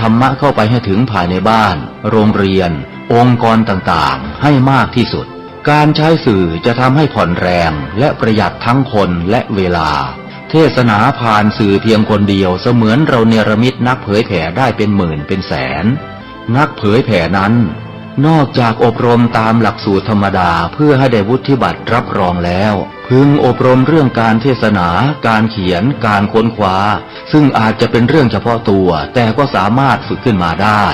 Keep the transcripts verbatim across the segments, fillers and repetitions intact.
ธรรมะเข้าไปให้ถึงภายในบ้าน โรงเรียน องค์กรต่างๆ ให้มากที่สุด การใช้สื่อจะทำให้ผ่อนแรงและประหยัดทั้งคนและเวลา เทศนาผ่านสื่อเพียงคนเดียวเสมือนเราเนรมิตนักเผยแผ่ได้เป็นหมื่นเป็นแสน นักเผยแผ่นั้น นอกจากอบรมตามหลักสูตรธรรมดาเพื่อให้ได้วุฒิบัตรรับรองแล้ว พึงอบรมเรื่องการเทศนา การเขียน การค้นคว้า ซึ่งอาจจะเป็นเรื่องเฉพาะตัว แต่ก็สามารถฝึกขึ้นมาได้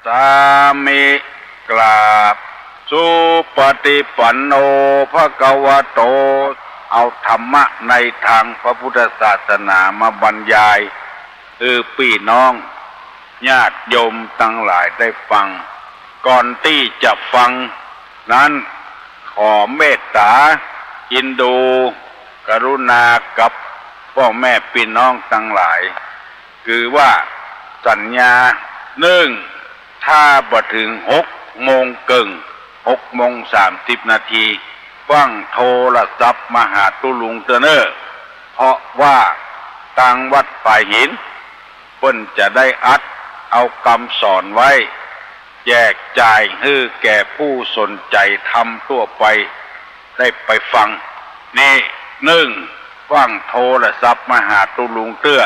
สามิ กราบ สุปฏิปันโน ภะคะวะโต เอาธรรมะในทางพระพุทธศาสนามาบรรยาย หื้อปี้น้องญาติโยมตังหลายได้ฟัง ก่อนตี้จะฟังนั้น ขอเมตต๋า อินดู กรุณากับป้อแม่ปี้น้องตังหลาย คือว่าสัญญา นึ่ง ถ้าบ่เถิงหกโมงเกิ่ง หกโมงสามสิบนาที ฟั่งโทรศัพท์มาหาตุ๊ลุงเตื้อเน่อ เพราะว่าตางวัดฝายหิน เปิ้นจะได้อัดเอากำสอนไว้ แจกจ่ายหื้อแก่ผู้สนใจ๋ธรรมทั่วไป ได้ไปฟัง นี่ นึ่ง ฟั่งโทรศัพท์มาหาตุ๊ลุงเตื้อ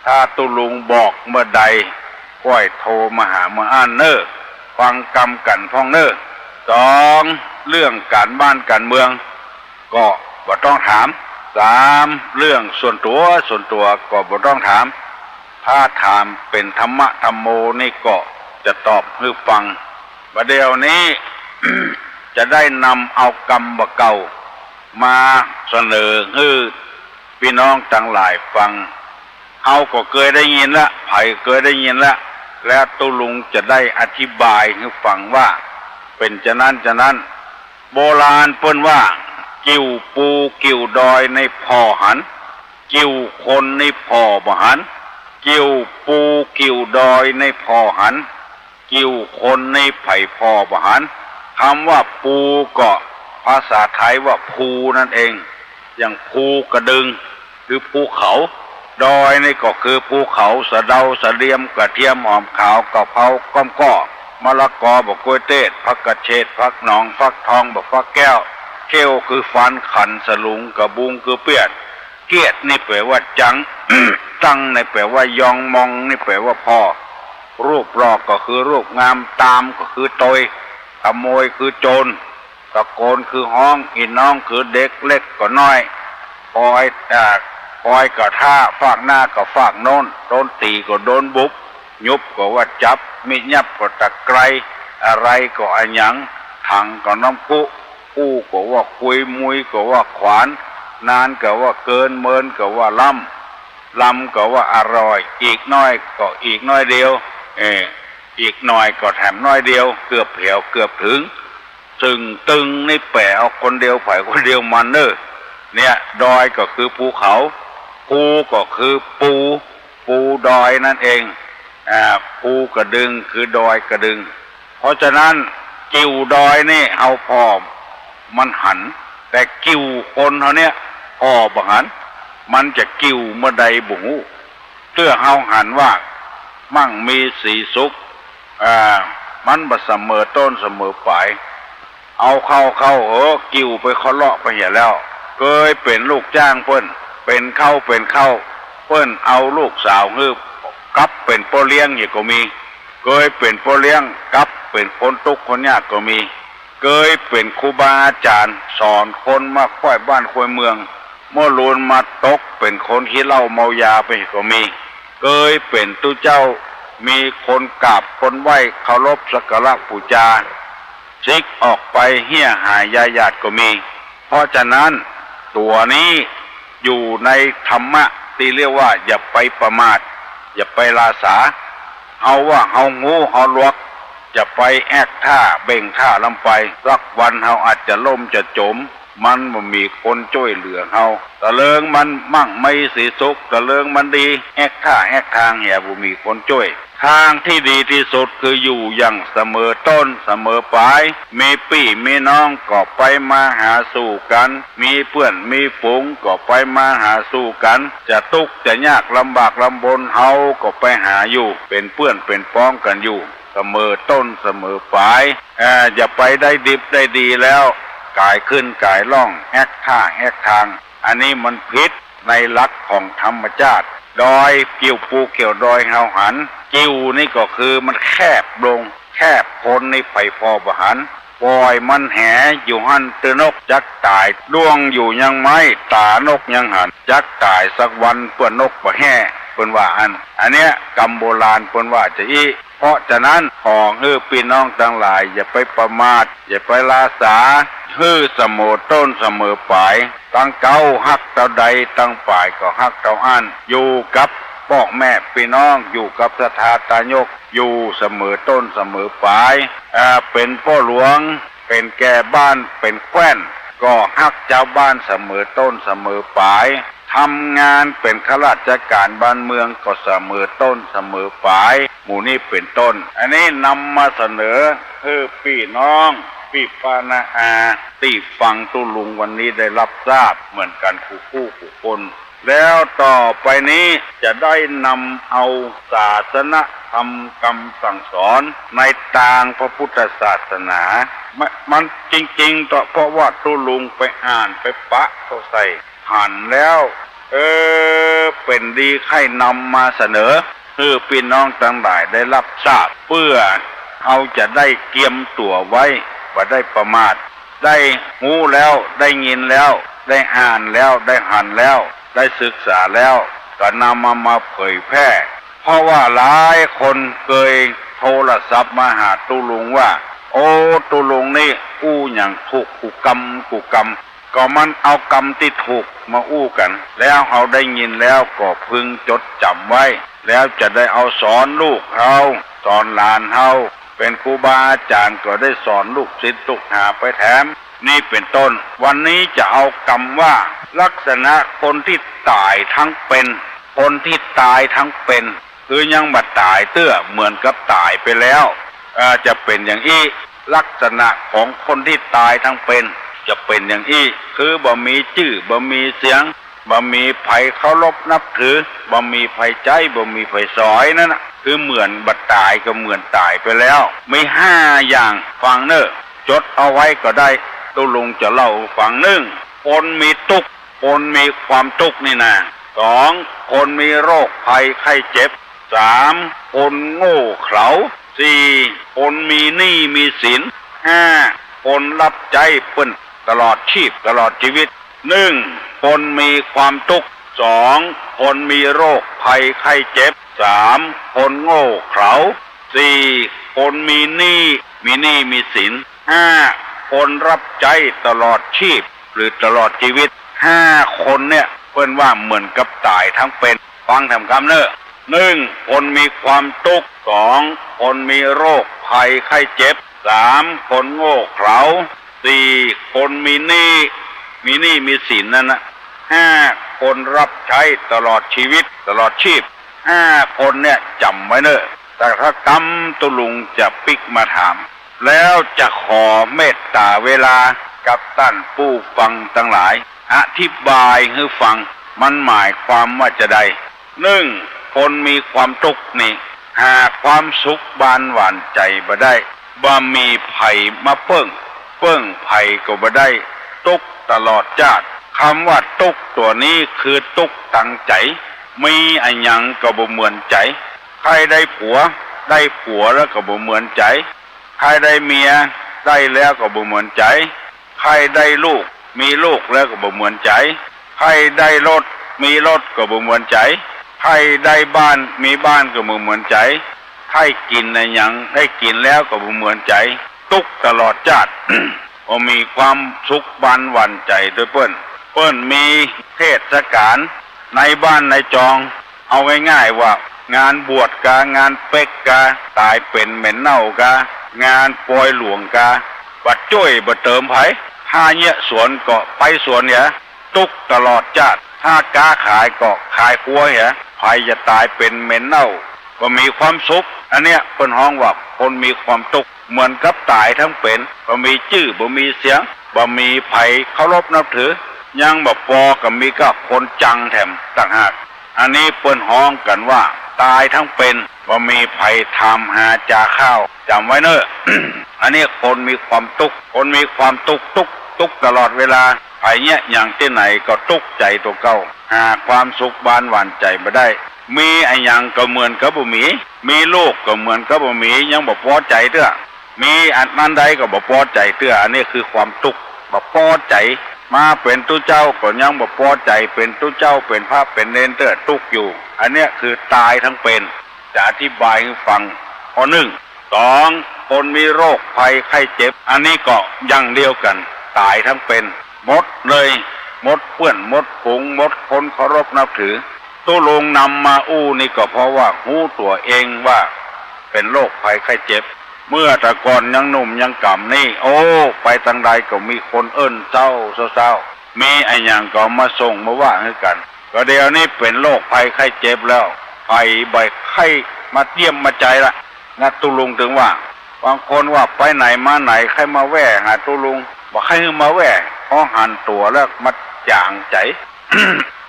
ถ้าตุ๊ลุงบอกเมื่อใด ก้อยโทรมาหาเมื่ออั้นเน่อ ฟังกำกั๋นพ่องเน่อ สอง เรื่องก๋านบ้านก๋านเมือง ก็บ่ต้องถาม สาม เรื่องส่วนตั๋ว ส่วนตั๋วก็บ่ต้องถาม ถ้าถามเป๋นธรรมะธัมโมนี่ก็จะตอบหื้อฟัง บ่าเดี่ยวนี้ จะได้นำเอากำบ่าเก่า มาเสนอหื้อปี้น้องตังหลายฟัง เฮาก็เกยได้ยินละ ใผเกยได้ยินละ แล้วตุ๊ลุงจะได้อธิบายหื้อฟังว่า เป๋นจานั้นจานั้น โบราณเปิ้นว่า กิ่วปูกิ่วดอยในผ่อหัน กิ่วคนในผ่อบ่หัน กิ่วปูกิ่วดอยในผ่อหัน กิ่วคนในใผผ่อบ่หัน กำว่าปูก็ภาษาไทยว่าภูนั่นเอง อย่างภูกระดึง คือภูเขา ดอยนี่ก็คือภูเขา สะเดา สะเดียม กระเทียม หอมขาว กะเพรา ก้อมก้อ มะละกอ บ่ากล้วยเตด ผักกระเฉด ผักหนอง ฟักทอง บ่าฟักแก้ว เข้วคือฟัน ขันสลุง กะบุงคือเปี้ยน เกียดนี่แป๋ว่าจัง ตังนี่แป๋ว่ายอง มองนี่แป๋ว่าผ่อ รูปหล่อก็คือรูปงาม ตามก็คือตวย ขโมยคือโจร ตะโกนคือฮ้อง อี้น้องคือเด็ก เล็กก็น้อย ปอย อ่า ปอยก็ถ้า ฟากหน้าก็ฟากโน้น โดนตี๋ก็โดนบุบ ยุบก็ว่าจับ มิยับก็ตะไกร อะไรก็อะหยัง ถังก็น้ำพุ อู้ก็ว่าคุย มุยก็ว่าขวาน นานก็ว่าเกิน เมินก็ว่าล้ำ ลำก็ว่าอร่อย อีกน้อยก็อีกน้อยเดียว เออ อีกหน่อยก็แถมน้อยเดียว เกือบแผวเกือบเถิง ซึ่งตึงนี่แป๋เอาคนเดียวใผคนเดียวมันเน่อ เนี่ย ดอยก็คือภูเขา ภูก็คือปู ปูดอยนั่นเอง อ่า ภูกระดึงคือดอยกระดึง เพราะฉะนั้น กิ่วดอยนี่เอาผ่อมันหัน แต่กิ่วคนเฮาเนี่ยผ่อบ่หัน มันจะกิ่วเมื่อใดบ่ฮู้ เตื้อเฮาหันว่ามั่งมีสีสุข อ่า มันบ่เสมอต้นเสมอปลาย เอาเข้าเข้า เออ กิ่วไปเคาะเลาะไปเหียแล้ว เกยเป๋นลูกจ้างเปิ้น เป๋นเข้าเป๋นเข้า เปิ้นเอาลูกสาวหื้อ กลับเป๋นป้อเลี้ยงเหียก็มี เกยเป๋นป้อเลี้ยง กลับเป๋นคนตุ๊กข์คนยากก็มี เกยเป๋นครูบาอาจ๋ารย์ สอนคนมาค่อยบ้านค่อยเมือง เมื่อลูนมาตกเป๋นคนขี้เหล้าเมายาไปก็มี เกยเป๋นตุ๊เจ้า มีคนกราบคนไหว้เคารพสักการะปู๋จา ซิกออกไปเหียหายยาหยาดก็มี เพราะฉะนั้น ตั๋วนี้อยู่ในธรรมะตี้เรียกว่าอย่าไปประมาท อย่าไปลาสา เฮาว่าเฮาฮู้เฮาหลวก จะไปแอกท่าเบ่งท่าลำไป สักวันเฮาอาจจะล่มจะจ๋ม มันบ่มีคนจ้วยเหลือเฮา ตะเลิงมันมั่งมีสีสุข ตะเลิงมันดี แฮกท่าแฮกทางเหีย บ่มีคนจ้วย ทางตี้ดีตี้สุดคืออยู่อย่างเสมอต้นเสมอป๋าย มีปี้มีน้องก็ไปมาหาสู่กั๋น มีเปื้อนมีฝูงก็ไปมาหาสู่กั๋น จะตุ๊กข์จะยากลำบากลำบน เฮาก็ไปหาอยู่ เป๋นเปื้อนเป๋นป๊องกั๋นอยู่ เสมอต้นเสมอป๋าย เอ่อ อย่าไปได้ดิบได้ดีแล้ว ก๋ายขึ้นก๋ายล่อง แฮกท่าแฮกทาง อันนี้มันผิดในหลักของธรรมชาติ ดอย กิ่วภูเกี่ยวดอยเฮาหัน กิ่วนี่ก็คือมันแคบลง แคบ คนนี่ใผผ่อบ่หัน ป่อยมันแหอยู่หั้นเต๊อะ นกจักต๋าย ด้วงอยู่ยังไม้ ต๋านกยังหัน จักต๋ายสักวันเปื้อนนกบ่แฮ่ เปิ้นว่าอั้น อันเนี้ยกำโบราณเปิ้นว่าจะอี้ เพราะฉะนั้นขอหื้อปี้น้องตังหลายอย่าไปประมาท อย่าไปละสา หื้อเสมอต้นเสมอป๋าย ตังเก๊าฮักเต้าใด ตังป๋ายก็ฮักเต้าอั้น อยู่กับป้อแม่ปี้น้อง อยู่กับศรัทธาตายก อยู่เสมอต้นเสมอป๋าย อ่า เป๋นป้อหลวง เป๋นแก่บ้าน เป๋นแคว่น ก็ฮักจาวบ้านเสมอต้นเสมอป๋าย ทำงานเป๋นข้าราชก๋านบ้านเมืองก็เสมอต้นเสมอป๋าย หมู่นี้เป๋นต้น อันนี้นำมาเสนอหื้อปี้น้อง ปี้ป้าน้าอา ตี้ฟังตุ๊ลุงวันนี้ได้ฮับทราบเหมือนกั๋นกู้ผู้กู้คน แล้วต่อไปนี้จะได้นำเอาศาสนธรรมกำสั่งสอนในตางพระพุทธศาสนา ม- มันจริงๆ เต๊อะ เพราะว่าตุ๊ลุงไปอ่านไปปะเข้าใส่ หันแล้ว เออ เป๋นดีใค่นำมาเสนอ หื้อปี้น้องตังหลายได้ฮับทราบ เปื้อเฮาจะได้เกียมตั๋วไว้ บ่ได้ประมาท ได้ฮู้แล้ว ได้ยินแล้ว ได้อ่านแล้ว ได้หันแล้ว ได้ศึกษาแล้ว ก็นำมา มาเผยแพร่ เพราะว่าหลายคนเกยโทรศัพท์มาหาตุ๊ลุงว่า โอ้ ตุ๊ลุงนี่อู้หยังถูกกู้กำกู้กำ ก็มันเอากำตี้ถูกมาอู้กั๋น แล้วเฮาได้ยินแล้วก็พึงจดจ๋ำไว้ แล้วจะได้เอาสอนลูกเฮา สอนหลานเฮา เป๋นครูบาอาจ๋ารย์ก็ได้สอนลูกศิษย์ลูกหาไปแถม นี่เป๋นต้น วันนี้จะเอากำว่า ลักษณะคนตี้ต๋ายทั้งเป๋น คนตี้ต๋ายทั้งเป๋น คือยังบ่ต๋ายเตื้อ เหมือนกับต๋ายไปแล้ว เอ่อ จะเป๋นอย่างอี้ ลักษณะของคนตี้ต๋ายทั้งเป๋นจะเป๋นอย่างอี้ คือบ่มีจื้อ บ่มีเสียง บ่มีใผเคารพนับถือ บ่มีใผใจ๊ บ่มีใผสอย นั่นน่ะ คือเหมือนบ่ต๋ายก็เหมือนต๋ายไปแล้ว มีห้าอย่าง ฟังเน่อ จดเอาไว้ก็ได้ ตุ๊ลุงจะเล่าหื้อฟัง นึ่ง คนมีตุ๊กข์ คนมีความตุ๊กข์นี่นา สอง คนมีโรคภัยไข้เจ็บ สาม คนโง่เขลา สี่ คนมีหนี้มีสิน ห้า คนฮับใจ๊เปิ้นตลอดชีพ ตลอดจีวิต นึ่ง คนมีความตุ๊กข์ สอง คนมีโรคภัยไข้เจ็บ สาม คนโง่เขลา สี่ คนมีหนี้ มีหนี้มีสิน ห้า คนฮับใจ๊ตลอดชีพ หรือตลอดจีวิต ห้าคนเนี่ย เปิ้นว่าเหมือนกับต๋ายทั้งเป๋น ฟังแถมกำเน่อ นึ่ง คนมีความตุ๊กข์ สอง คนมีโรคภัยไข้เจ็บ สาม คนโง่เขลา สี่ คนมีหนี้ มีหนี้มีสินนั่นน่ะ ห้า คนฮับใจ๊ตลอดจีวิต ตลอดชีพ ห้าคนเนี่ยจ๋ำไว้เน่อ แต่ถ้ากำตุ๊ลุงจะปิ๊กมาถาม แล้วจะขอเมตต๋าเวลากับต้านผู้ฟังตังหลาย อธิบายหื้อฟัง มันหมายความว่าจาใด นึ่ง คนมีความตุ๊กข์นี่ หาความสุขบานหวานใจ๋บ่ได้ บ่มีใผมาเปิ้ง เปิ้งใผก็บ่ได้ ตุ๊กข์ตลอดจ้าด กำว่าตุ๊กข์ตั๋วนี้คือตุ๊กข์ตังใจ๋ มีอะหยังก็บ่เหมือนใจ๋ ใค่ได้ผัว ได้ผัวแล้วก็บ่เหมือนใจ๋ ใค่ได้เมีย ได้แล้วก็บ่เหมือนใจ๋ ใค่ได้ลูก มีลูกแล้วก็บ่เหมือนใจ๋ ใค่ได้รถ มีรถก็บ่เหมือนใจ๋ ใค่ได้บ้าน มีบ้านก็บ่เหมือนใจ๋ ใค่กิ๋นอะหยัง ได้กิ๋นแล้วก็บ่เหมือนใจ๋ ตุ๊กข์ตลอดจ้าด บ่มีความสุขบานหวานใจ๋ตวยเปิ้น เปิ้นมีเทศกาลในบ้านในจอง เอาง่ายๆ ว่างานบวชกา งานเป๊กกา ต๋ายเป๋นเหม็นเน่ากา งานปอยหลวงกา บ่จ้วยบ่เติมใผ ใผ ถ้าเยียะสวนก็ไปสวนเหีย ตุ๊กตลอดจ้าด ถ้าก๊าขายก็ขายครัวเหีย ใผจะต๋ายเป๋นเหม็นเน่า บ่มีความสุข อันเนี้ยเปิ้นฮ้องว่าคนมีความตุ๊กข์ เหมือนกับต๋ายทั้งเป๋น บ่มีจื้อ บ่มีเสียง บ่มีใผเคารพนับถือ ยังบ่ปอ ก็มีก้าคนจังแถมต่างหาก อันนี้เปิ้นฮ้องกั๋นว่าต๋ายทั้งเป๋น บ่มีใผถามหาจ๋าข้าว จ๋ำไว้เน่อ อันนี้คนมีความตุ๊กข์ คนมีความตุ๊กข์ ตุ๊กข์ ตุ๊กข์ตลอดเวลา ใผเยียะหยังตี้ไหนก็ตุ๊กข์ใจ๋ตั๋วเก่า หาความสุขบานหวานใจ๋บ่ได้ มีอะหยังก็เหมือนกับบ่มี มีลูกก็เหมือนกับบ่มี ยังบ่ปอใจ๋เตื้อ มีอันนั้นได้ก็บ่ปอใจ๋เตื้อ อันนี้คือความตุ๊กข์ บ่ปอใจ๋ มาเป๋นตุ๊เจ้าก็ยังบ่ปอใจ๋ เป๋นตุ๊เจ้า เป๋นพระเป๋นเณรเตื้อ ตุ๊กข์อยู่ อันเนี้ยคือต๋ายทั้งเป๋น จะอธิบายหื้อฟัง ข้อนึ่ง สอง คนมีโรคภัยไข้เจ็บ อันนี้ก็อย่างเดียวกั๋น ต๋ายทั้งเป๋น หมดเลย หมดเปื้อน หมดฝูง หมดคนเคารพนับถือ ตุ๊ลุงนำมาอู้นี่ก็เพราะว่าฮู้ตั๋วเองว่าเป๋นโรคภัยไข้เจ็บ เมื่อแต่ก่อนยังหนุ่มยังก๋ำนี่ โอ้ ไปตางใดก็มีคนเอิ้นเซ้าเซ้า มีอะหยังก็มาส่งมาว่าหื้อกั๋น ก็เดี๋ยวนี้เป๋นโรคภัยไข้เจ็บแล้ว ใผบ่ใค่มาเยี่ยมมาใจ๋ละ นะตุ๊ลุงตึงว่า บางคนว่าไปไหนมาไหนใค่มาแว่หาตุ๊ลุง บ่ใค่หื้อมาแว่ เพราะหันตั๋วแล้วมาจ๋างใจ๋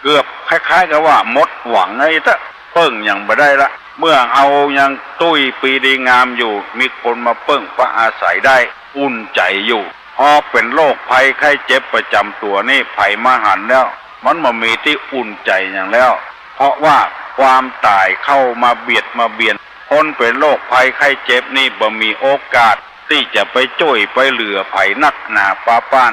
เกือบคล้ายๆ กับว่าหมดหวังไอ้เต๊อะ เปิ้งหยังบ่ได้ละ เมื่อเฮายังตุ้ยปีดีงามอยู่ มีคนมาเปิ้งปะอาศัยได้ อุ่นใจ๋อยู่ พอเป๋นโรคภัยไข้เจ็บประจ๋ำตั๋วนี่ ใผมาหันแล้ว มันบ่มีตี้อุ่นใจ๋หยังแล้ว เพราะว่าความต๋ายเข้ามาเบียดมาเบียน คนเป๋นโรคภัยไข้เจ็บนี่บ่มีโอกาสตี้จะไปจ้วยไปเหลือใผนักหนาป๊าป้าน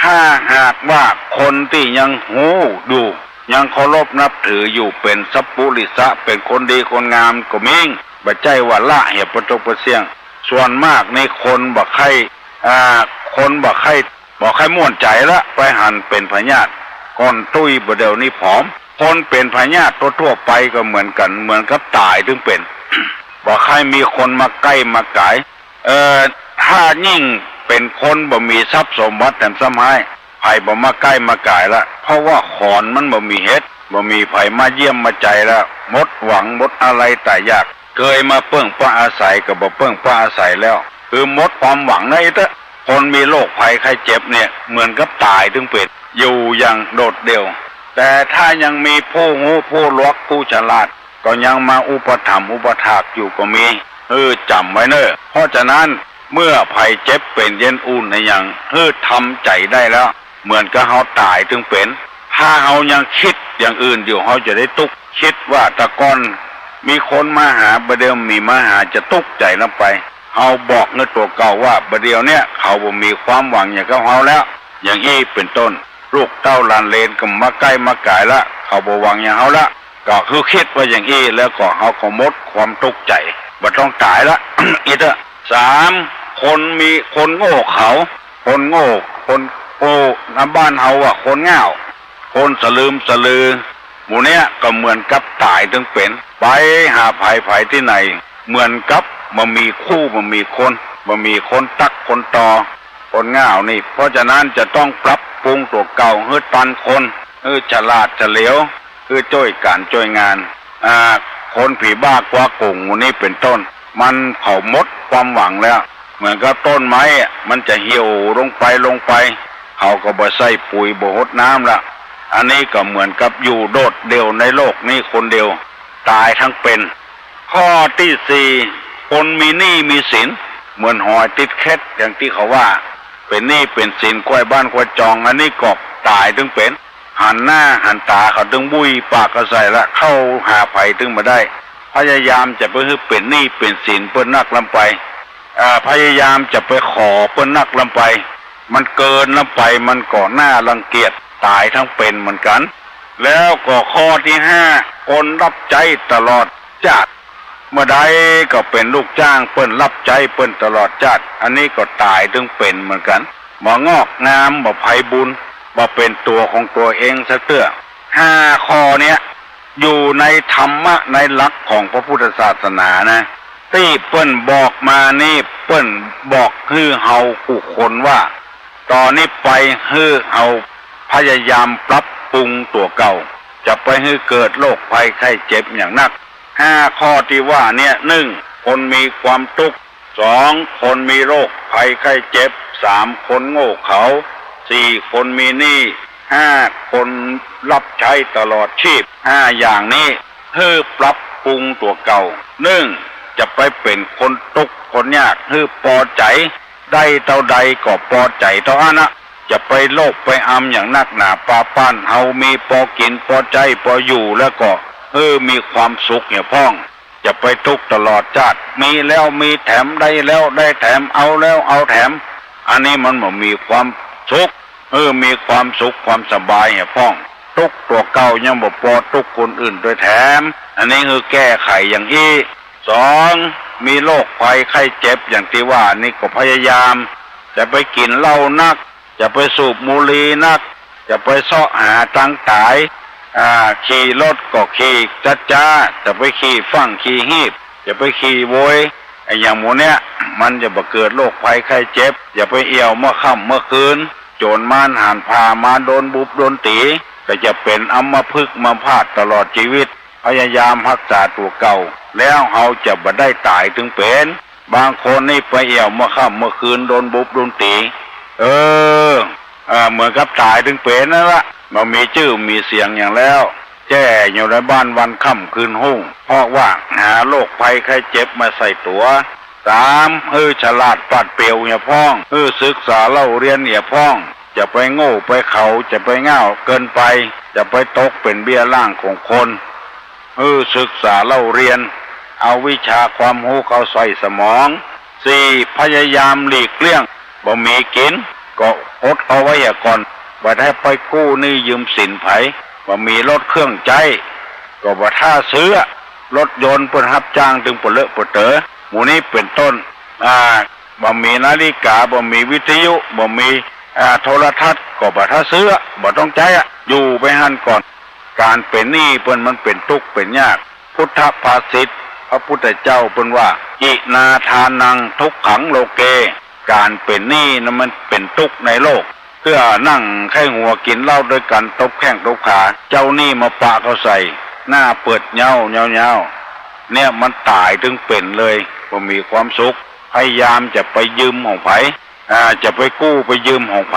ถ้าหากว่าคนตี้ยังฮู้อยู่ ยังเคารพนับถืออยู่ เป๋นสัปปุริสะ เป๋นคนดีคนงามก็มี บ่ใจ้ว่าละเหียปะตกปะเสี้ยง ส่วนมากนี่คนบ่ใค่ อ่า คนบ่ใค่ บ่ใค่ม่วนใจ๋ละ ไปหันเป๋นพยาธิ ก่อนตุ้ยบ่าเดี่ยวนี้ผอม คนเป๋นพยาธิทั่วๆ ไปก็เหมือนกั๋น เหมือนกับต๋ายตึงเป๋น บ่ใค่มีคนมาใก้มาก๋าย เอ่อ ถ้ายิ่งเป๋นคนบ่มีทรัพย์สมบัติแถมซ้ำฮ้าย ใผบ่มาใก้มาก๋ายละ เพราะว่าขอนมันบ่มีเห็ด บ่มีใผมาเยี่ยมมาใจ๋ละ หมดหวังหมดอาลัยต๋ายอยาก เกยมาเปิ้งปะอาศัยก็บ่เปิ้งปะอาศัยแล้ว คือหมดความหวังนะไอ้เต๊อะ คนมีโรคภัยไข้เจ็บเนี่ยเหมือนกับต๋ายตึงเป๋น อยู่อย่างโดดเดี่ยว แต่ถ้ายังมีผู้ฮู้ผู้หลวกผู้ฉลาด ก็ยังมาอุปถัมภ์อุปถากอยู่ก็มี หื้อจ๋ำไว้เน่อ เพราะฉะนั้นเมื่อใผเจ็บเป๋นเย็นอุ่นอะหยัง หื้อทำใจ๋ได้แล้ว เหมือนกับเฮาต๋ายตึงเป๋น ถ้าเฮายังกึ๊ดอย่างอื่นอยู่ เฮาจะได้ตุ๊กข์ กึ๊ดว่าแต่ก่อนมีคนมาหา บ่าเดี่ยวบ่มีมาหา จะตุ๊กข์ใจ๋ลำไป เฮาบอกหื้อตั๋วเก่าว่า บ่าเดี่ยวเนี่ยเขาบ่มีความหวังหยังกับเฮาแล้ว อย่างอี้เป๋นต้น ลูกเต้าหลานเหลนก็บ่มาใก้มาก๋ายละ เขาบ่หวังหยังเฮาละ ก็คือกึ๊ดว่าอย่างอี้แล้วก็เฮาก็หมดความตุ๊กข์ใจ๋ บ่ต้องต๋ายละ อี้เต๊อะ สาม คนมี คนโง่เขา คนโง่ คนโง่ ในบ้านเฮาว่าคนง่าว คนสะลืมสะลือ หมู่เนี้ยก็เหมือนกับต๋ายตึงเป๋น ไปหาใผใผตี้ไหน เหมือนกับบ่มีคู่บ่มีคน บ่มีคนตั๊กคนต่อ คนง่าวนี่ เพราะฉะนั้นจะต้องปรับปรุงตั๋วเก่าหื้อตันคน หื้อฉลาดเฉลียว หื้อจ้วยก๋านจ้วยงาน อ่า คนผีบ้ากั๋วก๋งหมู่นี้เป๋นต้น มันเขาหมดความหวังแล้ว เหมือนกับต้นไม้อะ มันจะเหี่ยวลงไปลงไป เขาก็บ่ใส่ปุ๋ยบ่หดน้ำละ อันนี้ก็เหมือนกับอยู่โดดเดี่ยวในโลกนี้คนเดียว ต๋ายทั้งเป๋น ข้อตี้สี่ คนมีหนี้มีสิน เหมือนหอยติดเข็ดอย่างตี้เขาว่า เป๋นหนี้เป๋นสินควายบ้านควายจอง อันนี้ก็ต๋ายตึงเป๋น หันหน้าหันต๋าเขาตึงบุ้ยปากเขาใส่ละ เข้าหาใผตึงบ่ได้ พยายามจะไปหื้อเป๋นหนี้เป๋นสินเปิ้นนักลำไป เอ่อ พยายามจะไปขอเปิ้นนักลำไป มันเกินลำไป มันก็น่ารังเกียจ ต๋ายทั้งเป๋นเหมือนกั๋น แล้วก็ข้อตี้ห้า คนรับใจ๊ตลอดจ้าด เมื่อใดก็เป๋นลูกจ้างเปิ้น รับใจ๊เปิ้นตลอดจ้าด อันนี้ก็ต๋ายตึงเป๋นเหมือนกั๋น บ่งอกงาม บ่ไพบูลย์ บ่เป๋นตั๋วของตั๋วเองสักเตื้อ ห้าข้อเนี้ย อยู่ในธรรมะในหลักของพระพุทธศาสนานะ ตี้เปิ้นบอกมานี่ เปิ้นบอกหื้อเฮากู้คนว่า ต่อนี้ไปหื้อเฮาพยายามปรับปรุงตั๋วเก่า จะไปหื้อเกิดโรคภัยไข้เจ็บอย่างนัก ห้าข้อตี้ว่าเนี่ย นึ่ง คนมีความตุ๊กข์ สอง คนมีโรคภัยไข้เจ็บ สาม คนโง่เขลา สี่ คนมีหนี้ ห้า คนรับใจ๊ตลอดจีบ ห้าอย่างนี้หื้อปรับปรุงตั๋วเก่า นึ่ง จะไปเป๋นคนตุ๊กข์คนยากหื้อปอใจ๋ ได้เต้าใดก็ปอใจ๋เต้าอั้นนะ จะไปโลภไปอำอย่างนักหนาปาป้าน เฮามีปอกิ๋นปอใจ๊ปออยู่แล้วก็หื้อมีความสุขเหียพ่อง จะไปตุ๊กข์ตลอดจ้าด มีแล้วมีแถม ได้แล้วได้แถม เอาแล้วเอาแถม อันนี้มันบ่มีความสุข หื้อมีความสุขความสบายเหียพ่อง ตุ๊กข์ตั๋วเก่ายังบ่ปอตุ๊กข์คนอื่นตวยแถม อันนี้หื้อแก้ไขอย่างอี้ สอง มีโรคภัยไข้เจ็บอย่างตี้ว่านี้ก็พยายาม จะไปกิ๋นเหล้านัก จะไปสูบบุหรี่นัก จะไปเซาะหาตางต๋าย อ่า ขี่รถก็ขี่จ๊าๆ จะไปขี่ฟั่งขี่ฮีบ จะไปขี่โวย ไอ้อย่างหมู่เนี้ย มันจะบ่เกิดโรคภัยไข้เจ็บ อย่าไปเอี่ยวเมื่อค่ำเมื่อคืน โจ๋รมารห่านผ่ามาโดนบุบโดนตี๋ ก็จะเป๋นอัมพฤกษ์อัมพาตตลอดจีวิต พยายามฮักษาตั๋วเก่า แล้วเฮาจะบ่ได้ต๋ายตึงเป๋น บางคนนี่ไปเอี่ยวเมื่อค่ำเมื่อคืนโดนบุบโดนตี๋ เออ อ่า เหมือนกับต๋ายตึงเป๋นนั่นละ บ่มีจื้อมีเสียงอย่างแล้ว แจ้อยู่ในบ้านวันค่ำคืนฮุ่ง เพราะว่าหาโรคภัยไข้เจ็บมาใส่ตั๋ว สาม หื้อฉลาดปราดเปรียวเหียพ่อง หื้อศึกษาเล่าเรียนเหียพ่อง จะไปโง่ไปเขลา จะไปง่าวเกินไป จะไปตกเป๋นเบี้ยล่างของคน หื้อศึกษาเล่าเรียน เอาวิชาความฮู้เข้าใส่สมอง สี่ พยายามหลีกเลี่ยง บ่มีกิ๋นก็อดเอาไว้เหียก่อน บ่ได้ไปกู้หนี้ยืมสินใผ บ่มีรถเครื่องใจ๊ ก็บ่ถ้าซื้อ รถยนต์เปิ้นฮับจ้างตึงปะเลอะปะเต๋อ หมู่นี้เป๋นต้น อ่า บ่มีนาฬิกา บ่มีวิทยุ บ่มี อ่า โทรทัศน์ ก็บ่ถ้าซื้อ บ่ต้องใจ๊อะ อยู่ไปหั้นก่อน ก๋านเป๋นหนี้เปิ้นมันเป๋นตุ๊กข์เป๋นยาก พุทธภาษิต พระพุทธเจ้าเปิ้นว่า อินาทานังทุกขังโลเก ก๋านเป๋นหนี้นั้นมันเป๋นตุ๊กข์ในโลก เตื้อนั่งไขว้หัวกิ๋นเหล้าตวยกั๋นตบแข้งตบขา เจ้าหนี้มาปะเข้าใส่ หน้าเปิดเย้าเย้าเย้า เนี่ยมันต๋ายตึงเป๋นเลย บ่มีความสุข พยายามจะไปยืมของใผ อ่า จะไปกู้ไปยืมของใผ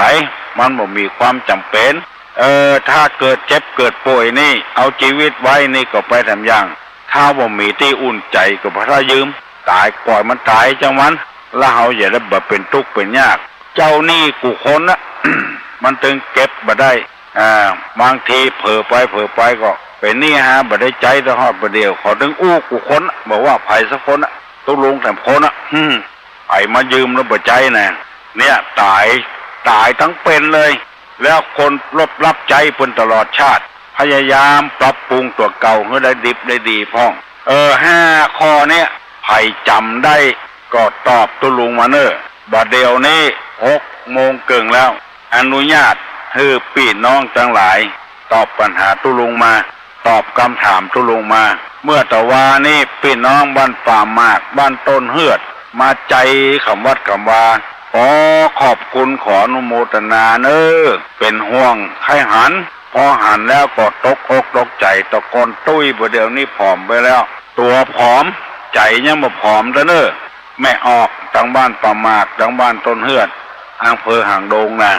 มันบ่มีความจ๋ำเป๋น เออ ถ้าเกิดเจ็บเกิดป่วยนี่ เอาจีวิตไว้นี่ก็ไปแถมอย่าง ถ้าบ่มีตี้อุ่นใจ๋ก็บ่ถ้ายืม ต๋ายป่อยมันต๋ายจังมัน แล้วเฮาจะได้บ่เป๋นตุ๊กข์เป๋นยาก เจ้าหนี้กู้คนนะ มันตึงเก็บบ่ได้ อ่า บางทีเผลอไปเผลอไปก็เป๋นหนี้หาบ่ได้ใจ๊ตะฮอดบ่าเดี่ยว เขาตึงอู้กู้คนนะ บ่ว่าใผสักคนนะ ตุ๊ลุงแถมคนนะ อืม ใผมายืมแล้วบ่ใจ๊นะ เนี่ยต๋าย ต๋ายตึงเป๋นเลย แล้วคนลบลับใจ๊เปิ้นตลอดชาติ พยายามปรับปรุงตั๋วเก่าหื้อได้ดิบได้ดีพ่อง เออ ห้าข้อเนี่ย ใผจ๋ำได้ก็ตอบตุ๊ลุงมาเน่อ บ่าเดี่ยวนี้หกโมงเกิ่งแล้ว อนุญาตหื้อปี้น้องตังหลายตอบปัญหาตุ๊ลุงมา ตอบกำถามตุ๊ลุงมา เมื่อตะวานี้ปี้น้องบ้านป่าหมาก บ้านต้นเฮือด มาใจ๋กำวัดกำวา ขอขอบคุณขออนุโมตนาเน่อ เป๋นห่วงใค่หัน พอหันแล้วก็ตกอกตกใจ๋ ตะกอนตุ้ย บ่าเดี่ยวนี้ผอมไปแล้ว ตั๋วผอม ใจ๋ยังบ่ผอมเตื้อเน่อ แม่ออก ตังบ้านป่าหมาก ตังบ้านต้นเฮือด อำเภอหางดงนะ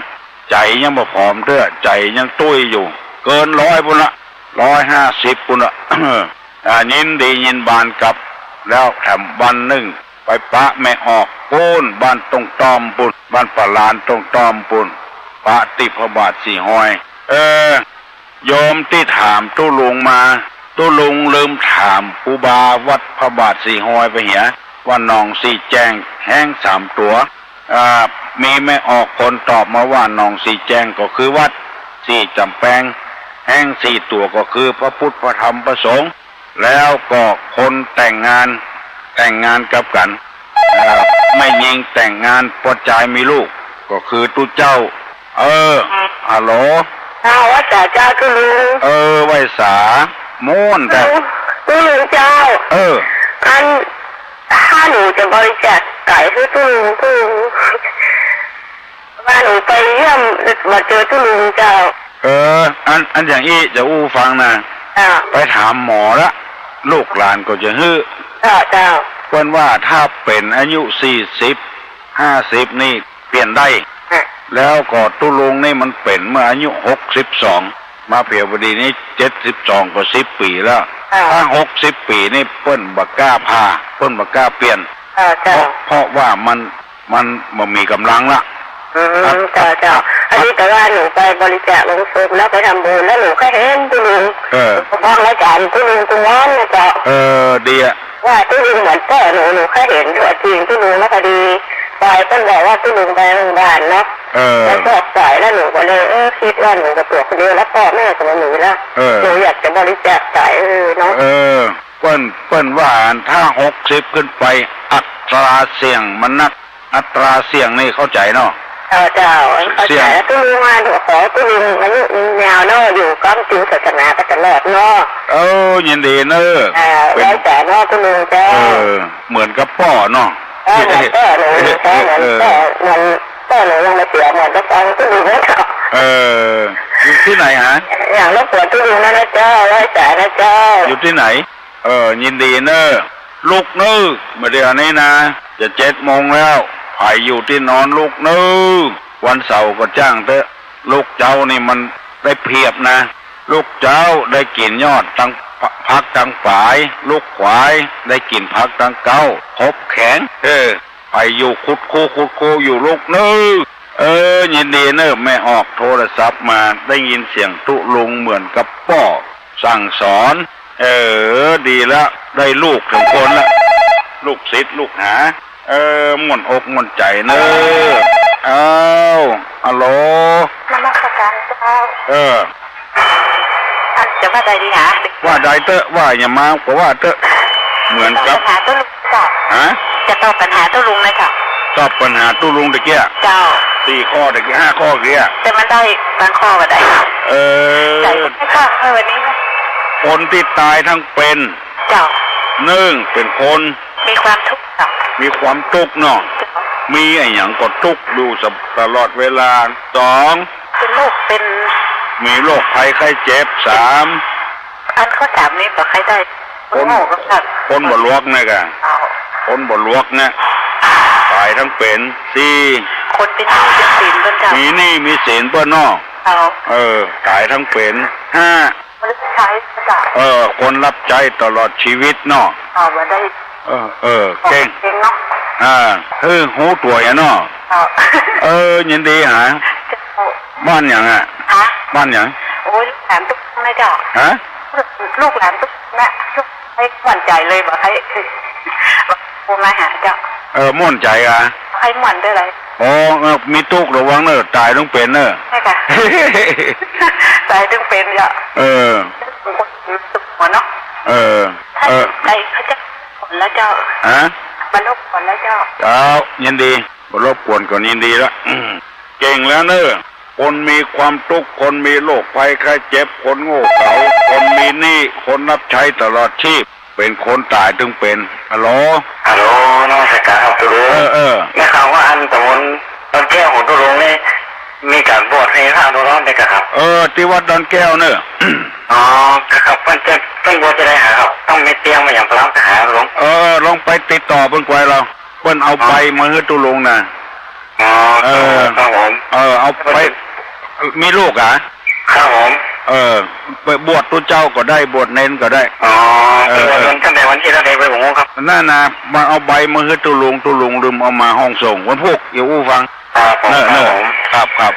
ใจ๋ยังบ่ผอมเตื้อ ใจ๋ยังตุ้ยอยู่ เกินร้อยปู้นละ ร้อยห้าสิบปู้นละ อ่า ยินดียินบานกับ แล้วแถมวันนึ่งไปปะแม่ออกปู้น บ้านต้งต้อมปู้น บ้านป่าลานต้งต้อมปู้น ปะตี้พระบาทสี่ห้อย เออ โยมตี้ถามตุ๊ลุงมา ตุ๊ลุงลืมถามครูบาวัดพระบาทสี่ห้อยไปเหีย ว่าหนองสี่แจ้งแฮ้งสามตั๋ว อ่า มีแม่ออกคนตอบมาว่าหนองสี่แจ้งก็คือวัด สี่จ๋ำแปงแฮ้งสี่ตั๋วก็คือพระพุทธพระธรรมพระสงฆ์ แล้วก็คนแต่งงาน แต่งงานกับกั๋น เอ่อ แม่ญิงแต่งงานปอจายมีลูก ก็คือตุ๊เจ้า เออ ฮัลโหล เจ้า ไหว้สาเจ้าตุ๊ลุง เออ ไหว้สา ม่วนแต่ ตุ๊ลุง ตุ๊ลุงเจ้า เออ อัน ถ้าหนูจะบริจาคไก่หื้อตุ๊ลุง ตุ๊ลุง ว่าหนูไปเยี่ยม บ่เจอตุ๊ลุงเจ้า เออ อัน อันอย่างอี้จะอู้ฟังนะ เจ้า ไปถามหมอละ ลูกหลานก็จะหื้อ เจ้า เจ้า เปิ้นว่าถ้าเป๋นอายุสี่สิบ ห้าสิบนี่เปลี่ยนได้ ฮะ แล้วก็ตุ๊ลุงนี่มันเป๋นเมื่ออายุหกสิบสอง มาเผียวพอดีนี่เจ็ดสิบสองก็สิบปี๋แล้ว เจ้า ถ้าหกสิบปี๋นี่เปิ้นบ่กล้าผ่า เปิ้นบ่กล้าเปลี่ยน เจ้า เจ้า เพราะ เพราะว่ามัน มันบ่มีก๋ำลังละ อืม เจ้า เจ้า อันนี้ก็ว่าหนูไปบริจาคโลงศพแล้วไปทำบุญ แล้วหนูก็เห็นตุ๊ลุง เออ พวกรายก๋านตุ๊ลุงกุมารนะเจ้า เออ ดีอะ ว่าตุ๊ลุงเหมือนป้อหนู หนูก็เห็นตั๋วจริงตุ๊ลุง แล้วพอดี ปายเปิ้นบอกว่าตุ๊ลุงไปโรงพยาบาลเนาะ เออ แล้วก็ปาย แล้วหนูก็เลย เออ กึ๊ดว่าหนูก็ตั๋วคนเดียว แล้วป้อแม่ก็บ่มีแล้ว เออ หนูอยากจะบริจาคไต เออ เนาะ เออ เปิ้น เปิ้นว่าถ้าหกสิบขึ้นไป อัตราเสี่ยงมันนัก อัตราเสี่ยงนี่เข้าใจ๋เนาะ เจ้า เจ้า เข้าใจ๋ เสี่ยง ตุ๊ลุงว่าหนูขอตุ๊ลุงอายุยืนยาวเนาะ อยู่ก้ำกึ่งศาสนาไปตลอดเนาะ เออ ยินดีเน่อ เออ เป๋น ไหว้สาเนาะตุ๊ลุงเจ้า เออ เหมือนกับป้อเนาะ เออ เหมือนป้อหนู เออ เหมือนป้อ เหมือนป้อหนูยังบ่เสีย เหมือนกับตุ๊ลุงเนาะ เออ อยู่ตี้ไหนฮะ อย่างรบกวนตุ๊ลุงนะ นะเจ้า ไหว้สานะเจ้า อยู่ตี้ไหน เออ ยินดีเน่อ ลุกเน่อ บ่าเดี่ยวนี้นะ จะเจ็ดโมงแล้ว ใผอยู่ตี้นอนลุกเน่อ วันเสาร์ก็จ้างเต๊อะ ลุกเจ๊านี่มันได้เปรียบนะ ลุกเจ๊าได้กิ๋นยอดตัง ผักตังป๋าย ลุกขวายได้กิ๋นผักตังเก๊า ครบแขง เออ ใผอยู่คุดคูคุดคูอยู่ลุกเน่อ เออ ยินดีเน่อ แม่ออกโทรศัพท์มา ได้ยินเสียงตุ๊ลุงเหมือนกับป้อ สั่งสอน เออ ดีละ ได้ลูกสองคนละ ลูกศิษย์ลูกหา เออ ม่วนอกม่วนใจ๋เน่อ อ้าว ฮัลโหล นมัสการเจ้า เออ อันจะว่าใดดีหา ว่าใดเต๊อะ ว่าหยังมาก็ว่าเต๊อะ เหมือนกับ จะตอบปัญหาตุ๊ลุงเจ้า ฮะ จะตอบปัญหาตุ๊ลุงนะเจ้า ตอบปัญหาตุ๊ลุงตะเกียะ เจ้า สี่ข้อตะเกียะ ห้าข้อตะเกียะ แต่มันได้บางข้อบ่ได้ เออ ใจ๋ไม่ข้อให้วันนี้นะ คนตี้ต๋ายตังเป๋น เจ้า นึ่ง เป๋นคน มีความตุ๊กข์เจ้า มีความตุ๊กข์เนาะ เจ้า มีอะหยังก็ตุ๊กข์อยู่ตลอดเวลา สอง เป๋นโรค เป๋น มีโรคภัยไข้เจ็บ สาม อันข้อสามนี่บ่ใค่ได้ คน คนบ่หลวกนะก่ะ เจ้า คนบ่หลวกนะ ต๋ายตังเป๋น สี่ คนเป๋นหนี้เป๋นสินเปิ้นเจ้า มีหนี้มีสินเปิ้นเนาะ เจ้า เออ ต๋ายตังเป๋น ห้า คนรับใจ๊เจ้า เออ คนรับใจ๊ตลอดชีวิตเนาะ เจ้า บ่ได้ เออ เออ เก่ง เก่งเนาะ อ่า หื้อฮู้ตั๋วเนาะ เจ้า เออ ยินดีหา เจ้า บ้านหยังอะ ฮะ บ้านหยัง โอ้ย ลูกหลานตุ๊กนะเจ้า ฮะ ลูกหลานตุ๊กนะ ตุ๊ก ให้ม่วนใจ๋เลย บ่ใค่ โทรมาหาเจ้า เออ ม่วนใจ๋อะ ให้ม่วนได้เลย อ๋อ เออ มีตุ๊กระวังเน่อ ต๋ายตังเป๋นเน่อ ใช่ค่ะ ต๋ายตังเป๋นเจ้า เออ ตุ๊กหัวเนาะ เออ ถ้า เออ ใจ๋เขาจะ ก่อนแล้วเจ้า ฮะ บ่รบกวนแล้วเจ้า เจ้า ยินดี บ่รบกวนก็ยินดีละ อืม เก่งแล้วเน่อ คนมีความตุ๊กข์ คนมีโรคภัยไข้เจ็บ คนโง่เขลา คนมีหนี้ คนรับใจ๊ตลอดชีพ เป๋นคนต๋ายตังเป๋น ฮัลโหล ฮัลโหล นมัสการครับตุ๊ลุง เออ เออ ได้ข่าวว่าอันต๋ำบลดอนแก้วของตุ๊ลุงนี่ มีก๋านบวชให้พระตุ๊ลุงได้ก่ะครับ เออ ตี้วัดดอนแก้วเน่อ อ๋อ ครับ เปิ้นจะ เปิ้นบวชจะได้หาครับ ต้องมีเตรียมมาอย่างพระทหารครับผม เออ ลองไปติดต่อเปิ้นกวยลาว เปิ้นเอาใบมาหื้อตุ๊ลุงนะ อ๋อ เออ ครับผม เออ เอาไป มีลูกอะ ครับผม เออ ไปบวชตุ๊เจ้าก็ได้ บวชเณรก็ได้ อ๋อ เออ เออ ตั้งแต่วันที่เท่าใดไปผมครับ นั่นนะ มาเอาใบมาหื้อตุ๊ลุง ตุ๊ลุงลืมเอามาห้องสงฆ์ วันพูก เดี๋ยวอู้ฟัง ครับผม เนอะ ครับผม เนอะ ครับ ครับ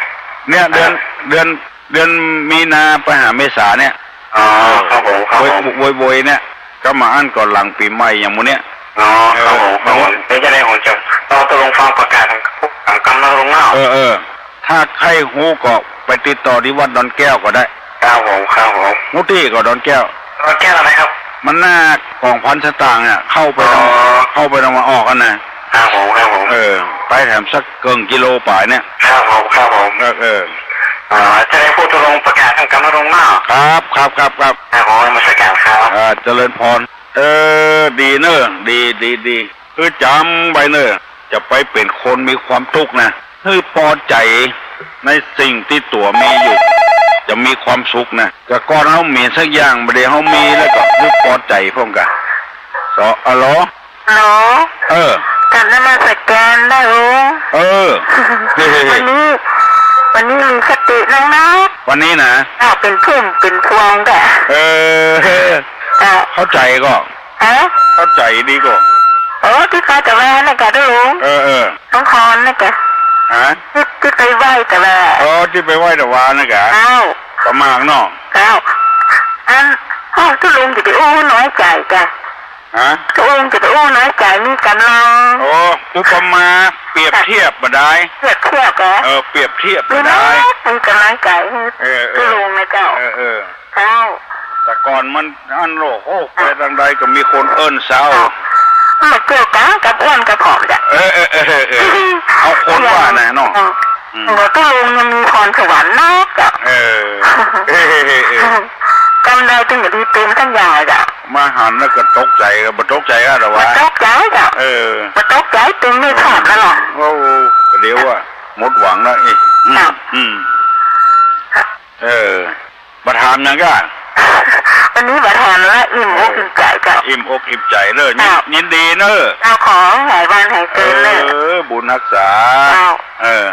เนี่ย เดือน ครับ เดือน เดือนมีนาไปหาเมษาเนี่ย อ๋อ ครับผม ครับผม โวย โวย โวยเนี่ย ก็มาอั้นก่อนหลังปี๋ใหม่อย่างหมู่เนี้ย อ๋อ ครับผม เออ ครับผม เดี๋ยวจะได้ผมจะรอตุ๊ลุงฟังประกาศของกำนันลุงเนาะ เออ เออ ถ้าใค่ฮู้ก็ไปติดต่อตี้วัดดอนแก้วก็ได้ ครับผม ครับผม ฮู้ตี้ก่อดอนแก้ว ดอนแก้วอะไรครับ มันหน้ากองพันสตางค์เนี่ย เข้าไปตรง อ๋อ เข้าไปตรงมาออกกันนะ ครับผม ครับผม เออ ไปแถมสักเกิ่งกิโลป๋ายเนี่ย ครับผม ครับผม เออ เออ อ่า จะได้พูดตกลงประกาศทางกรรมรงค์เนาะ ครับ ครับ ครับ ครับ ครับผม นมัสการครับ อ่า เจริญพร เออ ดีเนอะ ดี ดี ดี คือจ๋ำไว้เนอะ จะไปเป๋นคนมีความตุ๊กข์นะ หื้อปอใจ๋ในสิ่งตี้ตั๋วมีอยู่ จะมีความสุขนะ แต่ก่อนเฮาบ่มีสักอย่าง บ่าเดี่ยวเฮามีแล้วก็หื้อปอใจ๋พ่องกะ สอ ฮัลโหล ฮัลโหล เออ กราบนมัสการนะลุง เออ วันนี้ วันนี้มีสตินักนะ วันนี้นะ เจ้า เป๋นพุ่มเป๋นพวงกะ เออ เจ้า เข้าใจ๋ก่อ ฮะ เข้าใจ๋ดีก่อ เออ ตี้ข้าจะว่านะกะลุง เออ เออ น้องพรนะกะ ฮะ ตี้ ตี้ไปไหว้ตะวา เออ ตี้ไปไหว้ตะวานะกะ เจ้า ประมาณเนาะ เจ้า อัน เอ้า ตี้ลุงจะไปอู้น้อยใจ๋กะ ฮะ ตี้ลุงจะไปอู้น้อยใจ๋ มีก๋ำลัง โอ้ อุปมา เปรียบเทียบบ่าดาย เปรียบเทียบเหรอ เออ เปรียบเทียบบ่าดาย มีก๋ำลังใจ๋ เออ เออ ตี้ลุงนะเจ้า เออ เออ เจ้า แต่ก่อนมันอันโลก โอ้ ไปตางใดก็มีคนเอิ้นเซ้า มันเกี่ยวกั๋นกับอ้วนกับผอมจ้ะ เออ เออ เออ เออ เอาคนว่านะเนาะ เออ อืม ตี้ลุงยังมีพรสวรรค์นักอะ เออ เออ เออ เออ กำใดตึงจะดีเต็มสักอย่างอะจ้ะ มาหันแล้วก็ตกใจ๋ ก็บ่ตกใจ๋อะ แต่ว่า บ่ตกใจ๋จ้ะ เออ บ่ตกใจ๋ ตึงไม่พลาดแล้วหรอก โอ้ เดี๋ยวว่าหมดหวังแล้ว เอ๊ะ อืม จ้ะ อืม เออ บ่ถามหยังก้า วันนี้บ่ถามแล้ว อิ่มอกอิ่มใจ๋เจ้า อิ่มอกอิ่มใจ๋เน้อ ยิน เจ้า ยินดีเน้อ เจ้า ขอหายวันหายเกินเน้อ เออ บุญฮักษา เจ้า เออ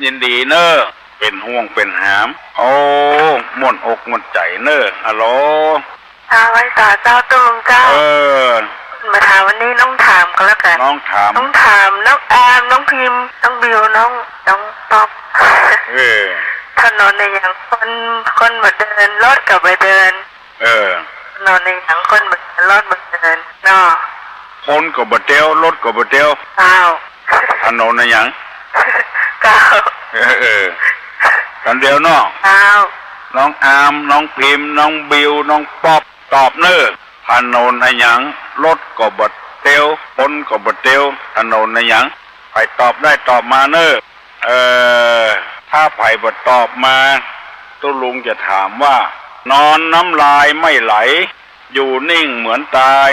ยินดีเน้อ เป๋นห่วงเป๋นหาม โอ้ ม่วนอกม่วนใจ๋เน้อ ฮัลโหล เจ้า ไหว้สาเจ้า ตี้ลุงเจ้า เออ บ่ถาม วันนี้น้องถามก็แล้วกั๋น น้องถาม น้องถาม น้องอาม น้องพิมพ์ น้องบิว น้อง น้องป๊อป เออ ถนนอะหยัง คน คนบ่เดิน รถก็บ่เดิน เออ ถนนอะหยัง คนบ่เดิน รถบ่เดิน เนาะ คนก็บ่เตียว รถก็บ่เตียว เจ้า ถนนอะหยัง เจ้า เออ เออ อันเดียวเนาะ เจ้า น้องอาม น้องพิมพ์ น้องบิว น้องป๊อป ตอบเน้อ ถนนอะหยัง รถก็บ่เตียว คนก็บ่เตียว ถนนอะหยัง ใผตอบได้ตอบมาเน้อ เออ ถ้าใผบ่ตอบมา ตุ๊ลุงจะถามว่า นอนน้ำลายไม่ไหล อยู่นิ่งเหมือนตาย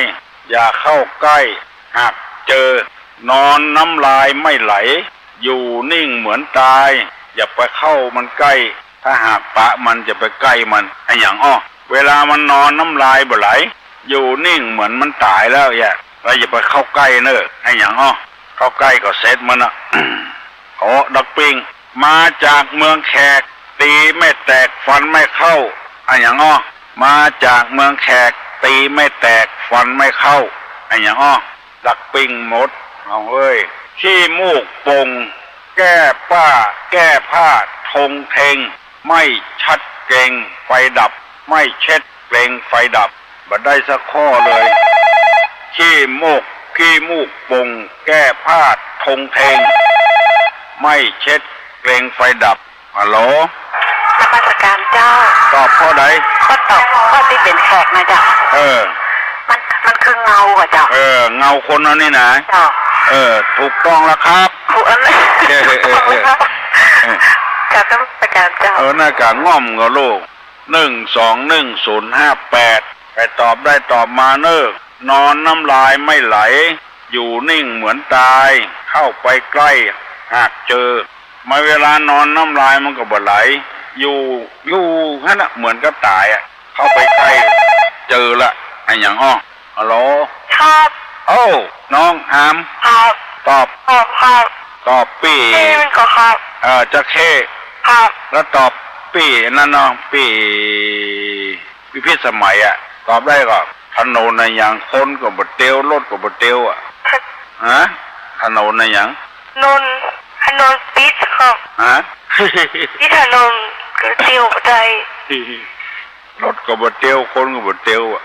อย่าเข้าใกล้ หากเจอ นอนน้ำลายไม่ไหล อยู่นิ่งเหมือนตาย อย่าไปเข้ามันใกล้ ถ้าหากปะมัน อย่าไปใกล้มัน อะหยังอ้อ เวลามันนอนน้ำลายบ่ไหล อยู่นิ่งเหมือนมันต๋ายแล้วแหละ แล้วอย่าไปเข้าใกล้เน้อ อะหยังอ้อ เข้าใกล้ก็เสร็จมันอะ โอ้ ดักปิ้ง มาจากเมืองแขก ตีไม่แตกฟันไม่เข้า อะหยังอ้อ มาจากเมืองแขก ตีไม่แตกฟันไม่เข้า อะหยังอ้อ ดักปิ้งหมด เอาเฮ้ย ขี้มูกโป่ง แก้ผ้า แก้ผ้า ทงเทง ไม่ชัดเกรงไฟดับ ไม่เช็ดเกรงไฟดับ บ่ได้สักข้อเลย ขี้มูก ขี้มูกโป่ง แก้ผ้า ทงเทง ไม่เช็ดเกรงไฟดับ ฮัลโหล นมัสการเจ้า ตอบข้อใด ข้อตอบ ข้อตี้เป๋นแขกนะเจ้า เออ มัน มันคือเงาอะเจ้า เออ เงาคนอันนี้นะ เจ้า เออ ถูกต้องแล้วครับ ถูกอันนั้น เออ เออ เออ เออ ขอบคุณครับ เออ กราบนมัสการเจ้า เออ หน้ากากง่อมก็ลูก หนึ่งสองหนึ่งศูนย์ห้าแปด ใผตอบได้ตอบมาเน้อ นอนน้ำลายไม่ไหล อยู่นิ่งเหมือนต๋าย เข้าไปใกล้ หากเจอ มาเวลานอนน้ำลายมันก็บ่ไหล อยู่ อยู่หั้นน่ะ เหมือนกับต๋ายอะ เข้าไปใกล้ เจอละ อะหยังอ้อ ฮัลโหล ครับ โอ้ น้องอาม ครับ ตอบ ครับ ครับ ตอบปี้ ปี้มันก็ครับ เอ่อ จระเข้ ครับ แล้วตอบปี้อันนั้นเนาะ ปี้ พิพิธสมัยอะ ตอบได้ก่อ ถนนอะหยัง คนก็บ่เตียว รถก็บ่เตียวอะ ฮะ ถนนอะหยัง ถนน ถนนปิดครับ ฮะ ปิดถนน คือเตียวบ่ได้ รถก็บ่เตียว คนก็บ่เตียวอะ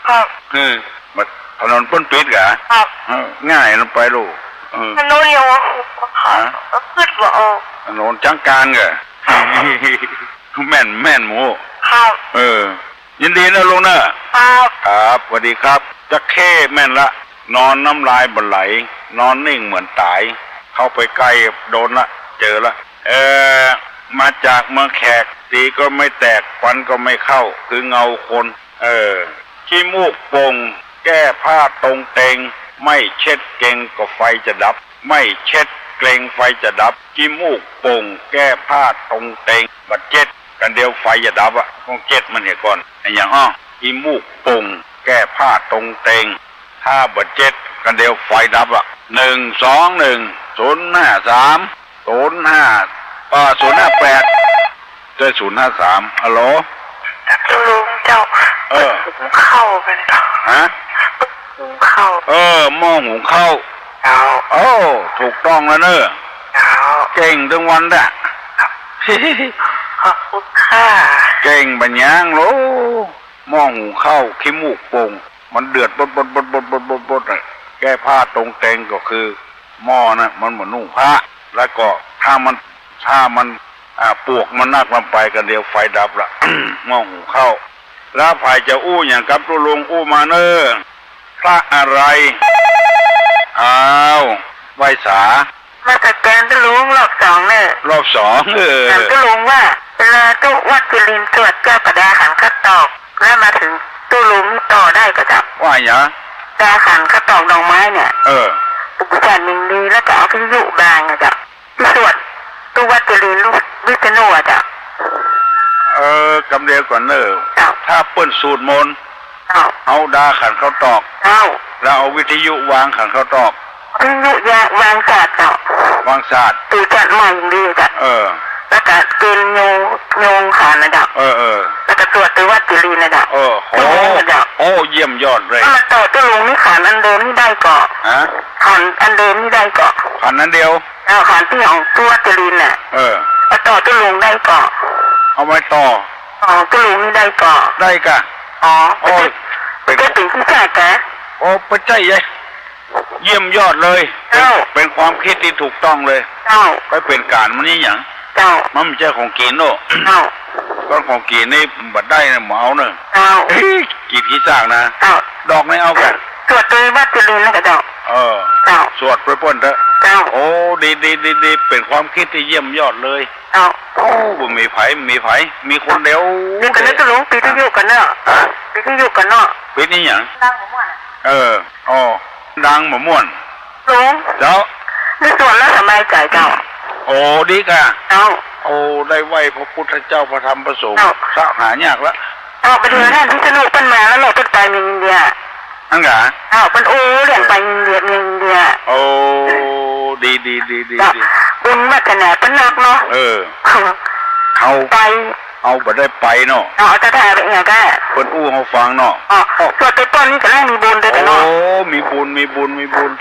ครับ เออ บัดถนนเปิ้นปิดกะ ครับ เออ ง่ายลงไปลูก เออ ถนนยังว่า ฮะ คิดบ่ออก ถนนจังการกะ แม่น แม่นหมู่ ครับ เออ ยินดีนะลุงนะ ครับ ครับ สวัสดีครับ จระเข้แม่นละ นอนน้ำลายบ่ไหล นอนนิ่งเหมือนต๋าย เข้าไปใกล้โดนละ เจอละ เอ่อ มาจากเมืองแขก ตีก็ไม่แตก ฟันก็ไม่เข้า คือเงาคน เออ ขี้มูกโป่ง แก้ผ้าตรงเตง ไม่เช็ดเกงก็ไฟจะดับ ไม่เช็ด เกรงไฟจะดับ ขี้มูกโป่ง แก้ผ้าตรงเต็ง บาดเจ็บ กันเดียวไฟจะดับอะ ต้องเจ็บมันเหียก่อน อะหยังอ้อ ขี้มูกโป่ง แก้ผ้าตรงเต็ง ถ้าบาดเจ็บ กันเดียวไฟดับอะ หนึ่งสองหนึ่ง ศูนย์ห้าสาม ศูนย์ห้า เอ่อ ศูนย์ห้าแปด ใจ้ ศูนย์ห้าสาม ฮัลโหล ลุงเจ้า เออ หุงข้าวกั๋น ฮะ หุงข้าว เออ หม้อหุงข้าว เจ้า โอ้ ถูกต้องแล้วเน่อ เจ้า เก่งตึงวันแต๊ ขอบคุณค่ะ เก่งบ่าหยังโล หม้อหุงข้าว ขี้มูกโป่ง มันเดือดบดๆๆๆๆๆ น่ะ แก้ผ้าตรงเต็งก็คือ หม้อน่ะ มันบ่นุ่งผ้า แล้วก็ถ้ามัน ถ้ามัน อ่า ปวกมันนักลำไป กันเดียวไฟดับละ หม้อหุงข้าว แล้วใผจะอู้หยังกับตุ๊ลุงอู้มาเน่อ พระอะไร อ้าว ไหว้สา นมัสก๋านตุ๊ลุงรอบสองเน่อ รอบสอง เออ ถามตุ๊ลุงว่า เวลาตุ๊วัดเจริญสวดเจ้าก็ดาขันข้าวตอก แล้วมาเถิงตุ๊ลุงนี่ต่อได้ก่อเจ้า ว่าหยัง ดาขันข้าวตอกดอกไม้เนี่ย เออ ปู่จันทร์ยิงดี แล้วก็เอาวิทยุวางอะเจ้า ที่สวดตุ๊วัดเจริญลูกวิษณุอะเจ้า เออ กำเดียวก่อนเน่อ เจ้า ถ้าเปิ้นสวดมนต์ เจ้า เฮาดาขันข้าวตอก เจ้า แล้วเอาวิทยุวางขันข้าวตอก วิทยุยะ วางสาดเจ้า วางสาด ปู่จันทร์มาอย่างดีเจ้า เออ แล้วก็เจิญโยง โยงขันนะเจ้า เออ เออ แล้วก็สวดตุ๊วัดเจริญนะเจ้า เออ โอ้ โอ้ เจ้า โอ้ เยี่ยมยอดเลย ถ้ามาต่อตุ๊ลุงนี่ขันอันเดิมนี่ได้ก่อ ฮะ ขันอันเดิมนี่ได้ก่อ ขันอันเดียว เออ ขันตี้ของตุ๊วัดเจริญน่ะ เออ มาต่อตุ๊ลุงได้ก่อ เอาไว้ต่อ อ๋อ ตุ๊ลุงนี่ได้ก่อ ได้ก่ะ อ๋อ โอ้ย เปิ้นจะ เปิ้นจะเป๋นขี้สากกะ โอ้ บ่ใจ้เย้ย เยี่ยมยอดเลย เจ้า เป๋น เป๋นความคิดตี้ถูกต้องเลย เจ้า ไปเป๋นก๋านมันนี่หยัง เจ้า มันบ่ใจ้ของกิ๋นโน่ เจ้า ก้อนของกิ๋นนี่บ่ได้นะ บ่เอาเน่อ เจ้า เฮ้ย กีบขี้สากนะ เจ้า ดอกนี่เอากะ สวดตุ๊วัดเจริญแล้วกะเจ้า เออ เจ้า สวดไปเปิ้นเต๊อะ เจ้า โอ้ ดี ดี ดี ดี เป๋นความคิดตี้เยี่ยมยอดเลย เจ้า โอ้ บ่มีใผ บ่มีใผ มีคนเดียว เดี๋ยวก่อนเน่อตุ๊ลุง ปิดวิทยุก่อนเน่อ ฮะ ปิดวิทยุก่อนเนาะ ปิดนี่หยัง ดังบ่ม่วนอะ เออ อ๋อ ดังบ่ม่วน ลุง เจ้า นี่สวดแล้วสบายใจ๋เจ้า โอ้ ดีก่ะ เจ้า โอ้ ได้ไหว้พระพุทธเจ้า พระธรรม พระสงฆ์ เจ้า สะหายากละ เจ้า ไปดูท่านพิษณุเปิ้นมาแล้วเนาะ เปิ้นไปเมืองอินเดีย อั้นกะ เจ้า เปิ้นอู้เรื่องไปอินเดีย เมืองอินเดีย โอ้ ดี ดี ดี ดี เจ้า ดี บุญวาสนาเปิ้นนักเนาะ เออ เฮา ไป เฮาบ่ได้ไปเนาะ เอา เอาตาทาไปเหียกะ เปิ้นอู้เฮาฟังเนาะ อ๋อ สวดไปเปิ้นนี่ก็ได้มีบุญด้วยกันเนาะ โอ้ มีบุญ มีบุญ มีบุญ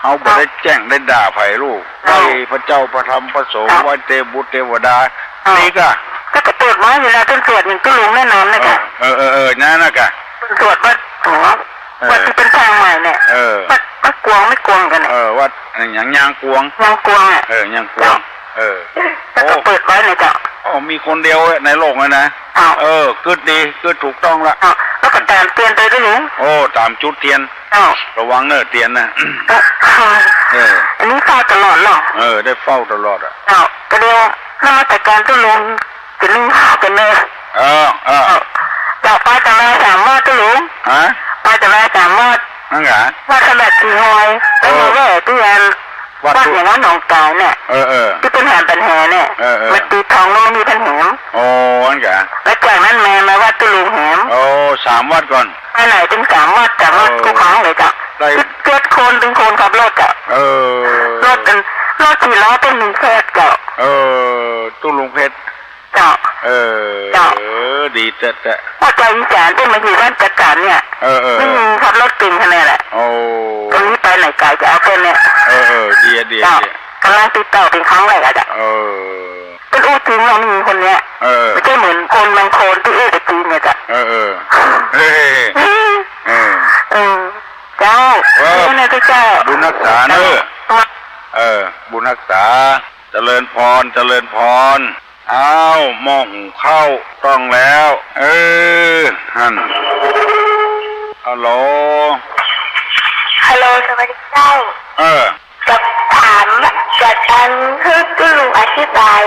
เฮาบ่ได้แจ้งได้ด่าใผลูก เจ้า ไหว้พระเจ้า พระธรรม พระสงฆ์ เจ้า ไหว้เตวบุตรเตวดา เจ้า นี่กะ ก็เปิดไว้เวลาเปิ้นสวดอย่างตุ๊ลุงแน่นอนนะกะ เออ เออ เออ เออ นั่นนะกะ เปิ้นสวดว่า อ๋อ เออ วัดตี้เปิ้นสร้างใหม่เนี่ย เออ วัด วัดกวงไม่กวงกั๋นเนี่ย เออ วัดอะไรหยัง ยางกวง ยางกวงอะ เออ ยางกวง เจ้า เออ แล้วก็ โอ้ เปิดไว้นะเจ้า โอ้ มีคนเดียวในโลกเลยนะ เจ้า เออ กึ๊ดดี กึ๊ดถูกต้องละ เจ้า แล้วก็ต๋ามเตียนไปตุ๊ลุง โอ้ ต๋ามจุดเตียน เจ้า ระวังเน่อเตียนนะ เจ้า เออ อันนี้เฝ้าตลอดเนาะ เออ ได้เฝ้าตลอดอะ เจ้า ก็เดี๋ยวนมัสก๋านตุ๊ลุง จะนึ่งข้าวกั๋นเน่อ เออ เออ เจ้า ไปตะวาสามวัดตุ๊ลุง ฮะ ไปตะวาสามวัด อั้นกะ วัดสะบัดสีหอย แล้วมาแว่ตี้อัน วัด วัดอย่างว่าหนองกายเนี่ย เออ เออ ตี้เปิ้นแหมปั๋นแหเนี่ย เออ เออ มาตีทองแล้วมันมีปั๋นแหม อ๋อ อั้นกะ แล้วจากนั้นมา มาวัดตุ๊ลุงแหม โอ้ สามวัดก่อน ไปไหนเป๋นสามวัด สามวัด เออ กู้ครั้งเลยเจ้า ได้ เจ็ดคน เป๋นคนขับรถเจ้า เออ รถอัน รถสี่ล้อเปิ้นมีแคบเจ้า เออ ตุ๊ลุงเพชร เจ้า เออ เจ้า ดีแต๊ๆ พอเจ้าอีสานตี้มาอยู่บ้านจัดสรรเนี่ย เออ เออ ไม่มีขับรถเก่งขนาดแหละ โอ้ ตรงนี้ไปไหนไกลจะเอาเปิ้นเนี่ย เออ เออ ดีอะ ดีอะ เจ้า ดีอะ กำลังติดต่อเป๋นครั้งแรกอะเจ้า เออ เปิ้นอู้จริงเนาะ มีคนเนี้ย เออ ไม่ใช่เหมือนคนบางคนตี้อู้แต่จีนเนี่ยเจ้า เออ เออ เฮ้ย เออ เออ เจ้า เออ นี่นะเจ้า บุญฮักษาเนอะ เจ้า เออ บุญฮักษา เจริญพร เจริญพร อ้าว หม้อหุงข้าวต้องแล้ว เออ หั่น ฮัลโหล ฮัลโหล สวัสดีเจ้า เออ จะถาม จะถามหื้อตุ๊ลุงอธิบาย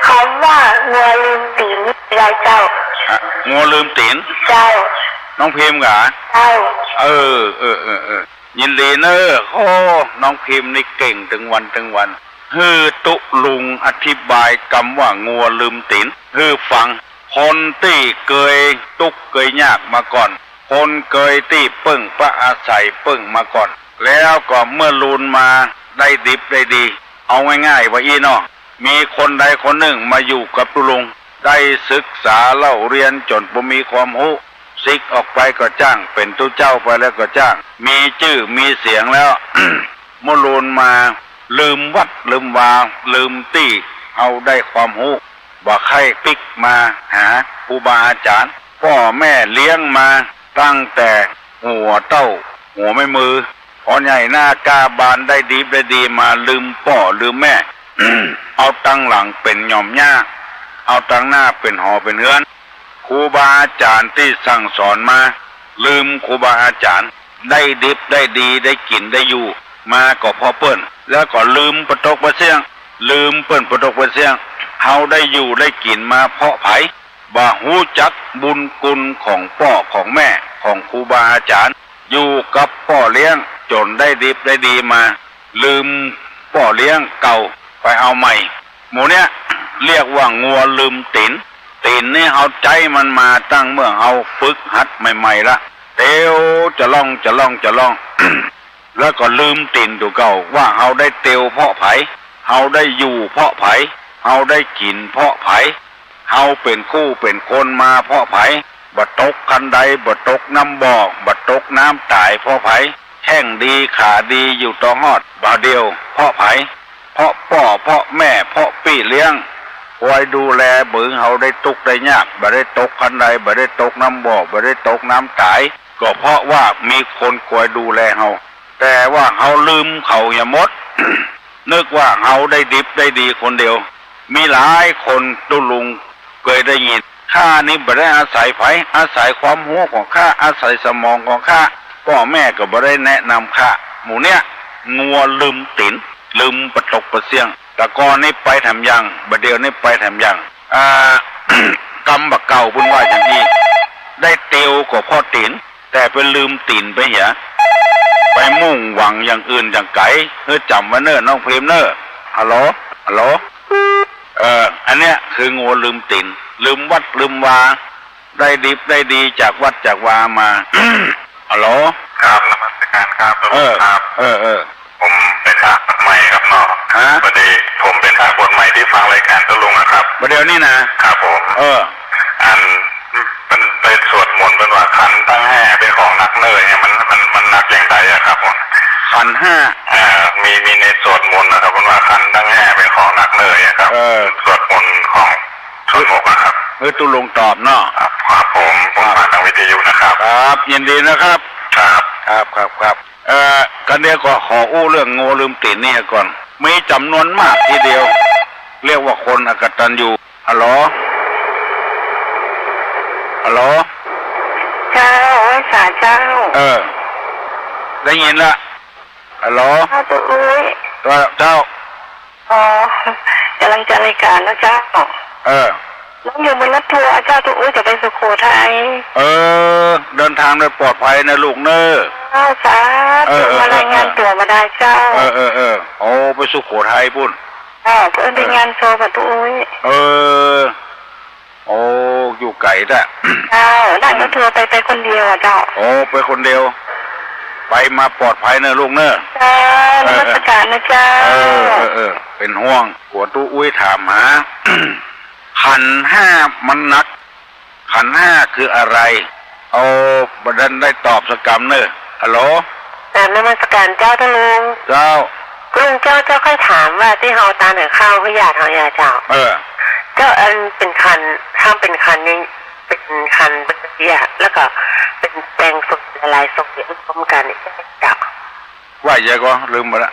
กำว่างัวลืมตีนนี่ได้เจ้า ฮะ งัวลืมตีน เจ้า น้องพิมพ์กะ เจ้า เออ เออ เออ เออ ยินดีเน่อ โอ้ น้องพิมพ์นี่เก่งตึงวันตึงวัน หื้อตุ๊ลุงอธิบายกำว่างัวลืมตี๋นหื้อฟัง คนตี้เกยตุ๊กข์เกยยากมาก่อน คนเกยตี้เปิ้งปะอาศัยเปิ้งมาก่อน แล้วก็เมื่อลูนมาได้ดิบได้ดี เอาง่ายๆ ว่าอี้เนาะ มีคนใดคนนึ่งมาอยู่กับตุ๊ลุง ได้ศึกษาเล่าเฮียนจ๋นปอมีความฮู้ สึกออกไปก็จ้าง เป๋นตุ๊เจ้าไปแล้วก็จ้าง มีจื้อมีเสียงแล้ว เมื่อลูนมา ลืมวัดลืมวา ลืมตี้เฮาได้ความฮู้ บ่ใค่ปิ๊กมาหาครูบาอาจ๋ารย์ ป้อแม่เลี้ยงมาตั้งแต่หัวเต้าหัวแม่มือ ปอใหญ่หน้ากล้าบานได้ดีได้ดีมา ลืมป้อลืมแม่ เอาตังหลังเป๋นหย่อมหญ้า เอาตังหน้าเป๋นหอเป๋นเฮือน ครูบาอาจ๋ารย์ตี้สั่งสอนมา ลืมครูบาอาจ๋ารย์ ได้ดิบได้ดีได้กิ๋นได้อยู่มาก็เพราะเปิ้น แล้วก็ลืมปะตกปะเสี้ยง ลืมเปิ้นปะตกปะเสี้ยง เฮาได้อยู่ได้กิ๋นมาเพราะใผ บ่ฮู้จักบุญคุณของป้อของแม่ของครูบาอาจ๋ารย์ อยู่กับป้อเลี้ยงจ๋นได้ดิบได้ดีมา ลืมป้อเลี้ยงเก่าไปเอาใหม่ หมู่เนี้ยเรียกว่างัวลืมตี๋น ตี๋นนี่เฮาใจ๊มันมาตั้งเมื่อเฮาฝึกหัดใหม่ๆ ละ เตียวจะล่องจะล่องจะล่อง แล้วก็ลืมตี๋นตั๋วเก่า ว่าเฮาได้เตียวเพราะใผ เฮาได้อยู่เพราะใผ เฮาได้กิ๋นเพราะใผ เฮาเป๋นคู่เป๋นคนมาเพราะใผ บ่ตกคันได บ่ตกน้ำบ่อ บ่ตกน้ำต๋ายเพราะใผ แข้งดีขาดีอยู่ต่อฮอดบ่าเดี่ยวเพราะใผ เพราะป้อเพราะแม่เพราะปี้เลี้ยง คอยดูแล เมื่อเฮาได้ตุ๊กข์ได้ยาก บ่ได้ตกคันได บ่ได้ตกน้ำบ่อ บ่ได้ตกน้ำต๋าย ก็เพราะว่ามีคนคอยดูแลเฮา แต่ว่าเฮาลืมเขาเหียหมด นึกว่าเฮาได้ดิบได้ดีคนเดียว มีหลายคนตุ๊ลุงเกยได้ยิน ข้านี่บ่ได้อาศัยใผ อาศัยความฮู้ของข้า อาศัยสมองของข้า ป้อแม่ก็บ่ได้แนะนำข้า หมู่เนี้ย งัวลืมตี๋น ลืมปะตกปะเสี้ยง แต่ก่อนนี่ไปแถมยัง บ่าเดี่ยวนี่ไปแถมยัง อ่า กำบ่าเก่าเปิ้นว่าอย่างอี้ ได้เตียวก็เพราะตี๋น แต่ไปลืมตี๋นไปเหีย ไปมุ่งหวังอย่างอื่นอย่างไก๋ เออ จ๋ำไว้เน่อ น้องพิมพ์เน่อ ฮัลโหล ฮัลโหล เออ อันเนี้ยคืองัวลืมตี๋น ลืมวัดลืมวา ได้ดิบได้ดีจากวัดจากวามา ฮัลโหล ครับ นมัสการครับ เออ ครับ เออ เออ ผมเป๋นพระบวชใหม่ครับเนาะ ฮะ พอดีผมเป๋นพระบวชใหม่ตี้ฟังรายก๋านตุ๊ลุงอะครับ บ่าเดี่ยวนี้นะ ครับผม เออ อัน เปิ้นไปสวดมนต์เปิ้นว่าขันธ์ตังห้าเป๋นของหนักเน่อเนี่ย มัน มัน มันหนักอย่างใดอะครับผม ขันธ์ห้า อ่า มี มีในสวดมนต์นะครับ เปิ้นว่าขันธ์ตังห้าเป๋นของหนักเน่อเนี่ยครับ เออ สวดมนต์ของ สวดมนต์อะครับ เออ ตุ๊ลุงตอบเนาะ ครับ ครับผม ผม ครับ ฟังตางวิทยุนะครับ ครับ ยินดีนะครับ ครับ ครับ ครับ ครับ เอ่อ กันเดียวก็ขออู้เรื่องงัวลืมตี๋นนี่ก่อน มีจ๋ำนวนมากทีเดียว เรียกว่าคนอกตัญญู ฮัลโหล ฮัลโหล เจ้า ไหว้สาเจ้า เออ ได้ยินละ ฮัลโหล เจ้าตุ๊อุ๊ย เจ้า เจ้า อ๋อ ก๋ำลังจะรายก๋านนะเจ้า เออ น้องอยู่เมืองลัดทัวเจ้า ตุ๊อุ๊ยจะไปสุโขทัย เออ เดินทางโดยปลอดภัยนะลูกเน่อ เจ้า สาธุ เออ เออ มารายงานตั๋วบ่าดายเจ้า เออ เออ เออ โอ้ ไปสุโขทัยปู๊น เจ้า เปิ้นไปงานศพอะตุ๊อุ๊ย เออ โอ้ อยู่ไก๋แต๊ เจ้า นั่งรถทัวร์ไป ไปคนเดียวอะเจ้า โอ้ ไปคนเดียว ไปมาปลอดภัยเน่อลูกเน่อ เจ้า เออ นมัสการนะเจ้า เออ เออ เออ เป๋นห่วง กั๋วตุ๊อุ๊ยถามหา ขันธ์ห้ามันหนัก ขันธ์ห้าคืออะไร เอา บ่ทันได้ตอบสักกำเน่อ ฮัลโหล กราบนมัสการเจ้าตุ๊ลุง เจ้า ตุ๊ลุงเจ้า เจ้าข้อยถามว่าตี้เฮาตานหื้อข้าวหื้อหยาดเฮาเนี่ยเจ้า เออ เจ้า อันเป๋นขันธ์ ทำเป๋นขันธ์นี่ เป๋นขันธ์เป๋นเยียะ แล้วก็เป๋นแปงศพหลายๆ ศพเนี่ยรวมกั๋นเนี่ยเจ้า ว่าอย่างใดก่อ ลืมไปละ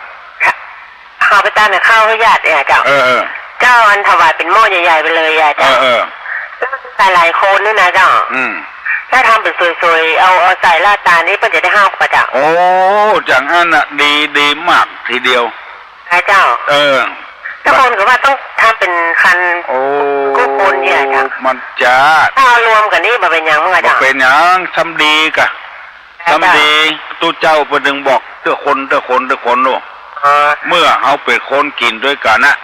เฮาไปตานหื้อข้าวหื้อหยาดเนี่ยเจ้า เออ เออ เจ้า อันถวายเป๋นหม้อใหญ่ๆ ไปเลยอะเจ้า เออ เออ แล้วมันหลายๆ คนนี่นะเจ้า อืม ถ้าทำเป๋นสวยๆ เอา เอาใส่หน้าตานี่เปิ้นจะได้ห้ามก่อเจ้า โอ้ อย่างอั้นน่ะ ดี ดีมากทีเดียว นะเจ้า เออ เจ้า คนก็ว่าต้องทำเป๋นขันธ์ โอ้ กู้คนเนี่ยเจ้า มันจะ ถ้าเอารวมกั๋นนี่บ่เป๋นหยังมั้งอะเจ้า บ่เป๋นหยัง ทำดีก่ะ สำดี ตุ๊เจ้าเปิ้นตึงบอกเตื้อคน เตื้อคน เตื้อคนโน่น อ๋อ เมื่อเฮาเป๋นคนกิ๋นตวยกั๋นน่ะ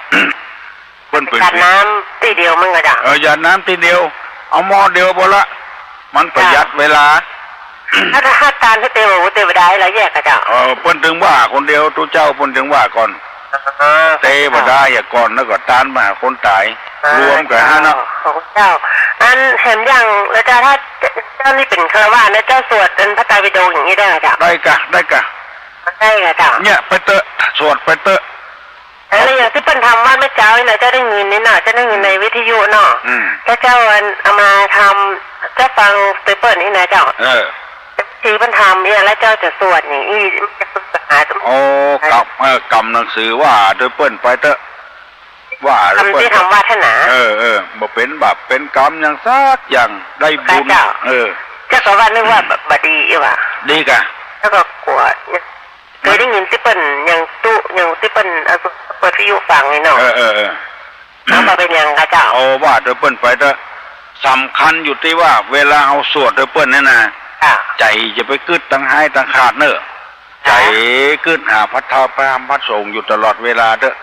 เปิ้นเป๋น หยาดน้ำตี้เดียวมันก็ได้ เออ หยาดน้ำตี้เดียว เอาหม้อเดียวพอละ มันประหยัดเวลา ถ้า ถ้าตานตี้เดียว โอ้ เต๋บ่ได้ละ แยกก่าเจ้า เออ เปิ้นตึงว่าคนเดียว ตุ๊เจ้าเปิ้นตึงว่าก่อน อ๋อ เต๋บ่ได้ อย่างก่อน แล้วก็ตานมหาคนต๋าย อ๋อ รวมกั๋นหั้นเนาะ เจ้า ของเจ้า อันแหมอย่าง แล้วเจ้า ถ้าเจ้านี่เป๋นฆราวาสนะ เจ้าสวดอันพระไตรปิฎกอย่างนี้ได้ไหมเจ้า ได้ก่ะ ได้ก่ะ ได้ก่ะเจ้า เนี่ย ไปเต๊อะ สวดไปเต๊อะ เออ แล้วอย่างตี้เปิ้นทำวัดเมื่อเจ๊านี่นะ เจ้าได้ยินนี่เนาะ เจ้าได้ยินในวิทยุเนาะ อืม แล้วเจ้าอันเอามาทำ เจ้าฟังตี้เปิ้นนี่นะเจ้า เออ ตี้เปิ้นทำเนี่ย แล้วเจ้าจะสวดอย่างนี้ มันจะปรึกษา โอ้ กำ เออ กำหนังสือว่าตี้เปิ้นไปเต๊อะ ว่าตี้เปิ้น กำตี้ทำวาสนา เออ เออ บ่เป๋นบาปเป๋นก๋รรมหยังสักอย่าง ได้บุญ เจ้า เออ เจ้าก็ว่านึกว่าบ่ บ่ดีอีหว่า ดีก่ะ แล้วก็กั๋ว เกยได้ยินตี้เปิ้นยังตุ๊ ยังตี้เปิ้นเอาเปิดวิทยุฟังนี่เนาะ เออ เออ เออ แล้วบ่เป๋นหยังก่าเจ้า โอ้ ว่าตี้เปิ้นไปเต๊อะ สำคัญอยู่ตี้ว่าเวลาเฮาสวดตี้เปิ้นเนี่ยนะ ค่ะ ใจ๋จะไปกึ๊ดตังฮ้ายตังขาดเน่อ ค่ะ ใจ๋กึ๊ดหาพระเฒ่าพระธรรมพระสงฆ์อยู่ตลอดเวลาเต๊อะ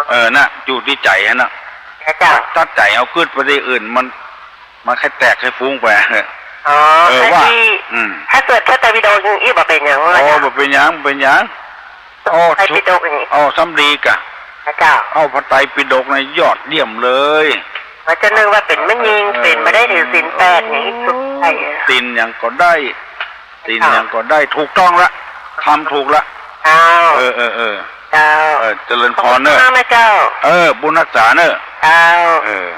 เออ น่ะ อยู่ตี้ใจ๋หั้นน่ะ เจ้า ถ้าใจ๋เฮากึ๊ดไปตี้อื่น มัน มันแค่แตกแค่ฟุ้งไป อ๋อ เออ ว่า ถ้าตี้ อืม ถ้าเกิดพระไตรปิฎกอย่างอี้บ่เป๋นหยัง โอ้ บ่เป๋นหยัง บ่เป๋นหยัง โอ้ พระไตรปิฎกอย่างนี้ โอ้ สำดีก่ะ พระเจ้า โอ้ พระไตรปิฎกนี่ยอดเยี่ยมเลย ว่าจะนึกว่าเป๋นแม่ญิง เออ เป๋นบ่ได้ถือศีลแปดอย่างนี้ สุดท้ายอะ ศีลหยังก็ได้ ศีลหยังก็ได้ ถูกต้องละ ทำถูกละ เจ้า เออ เออ เออ เจ้า เออ เจริญพรเน่อ ขอบคุณมากนะเจ้า เออ บุญฮักษาเน่อ เจ้า เออ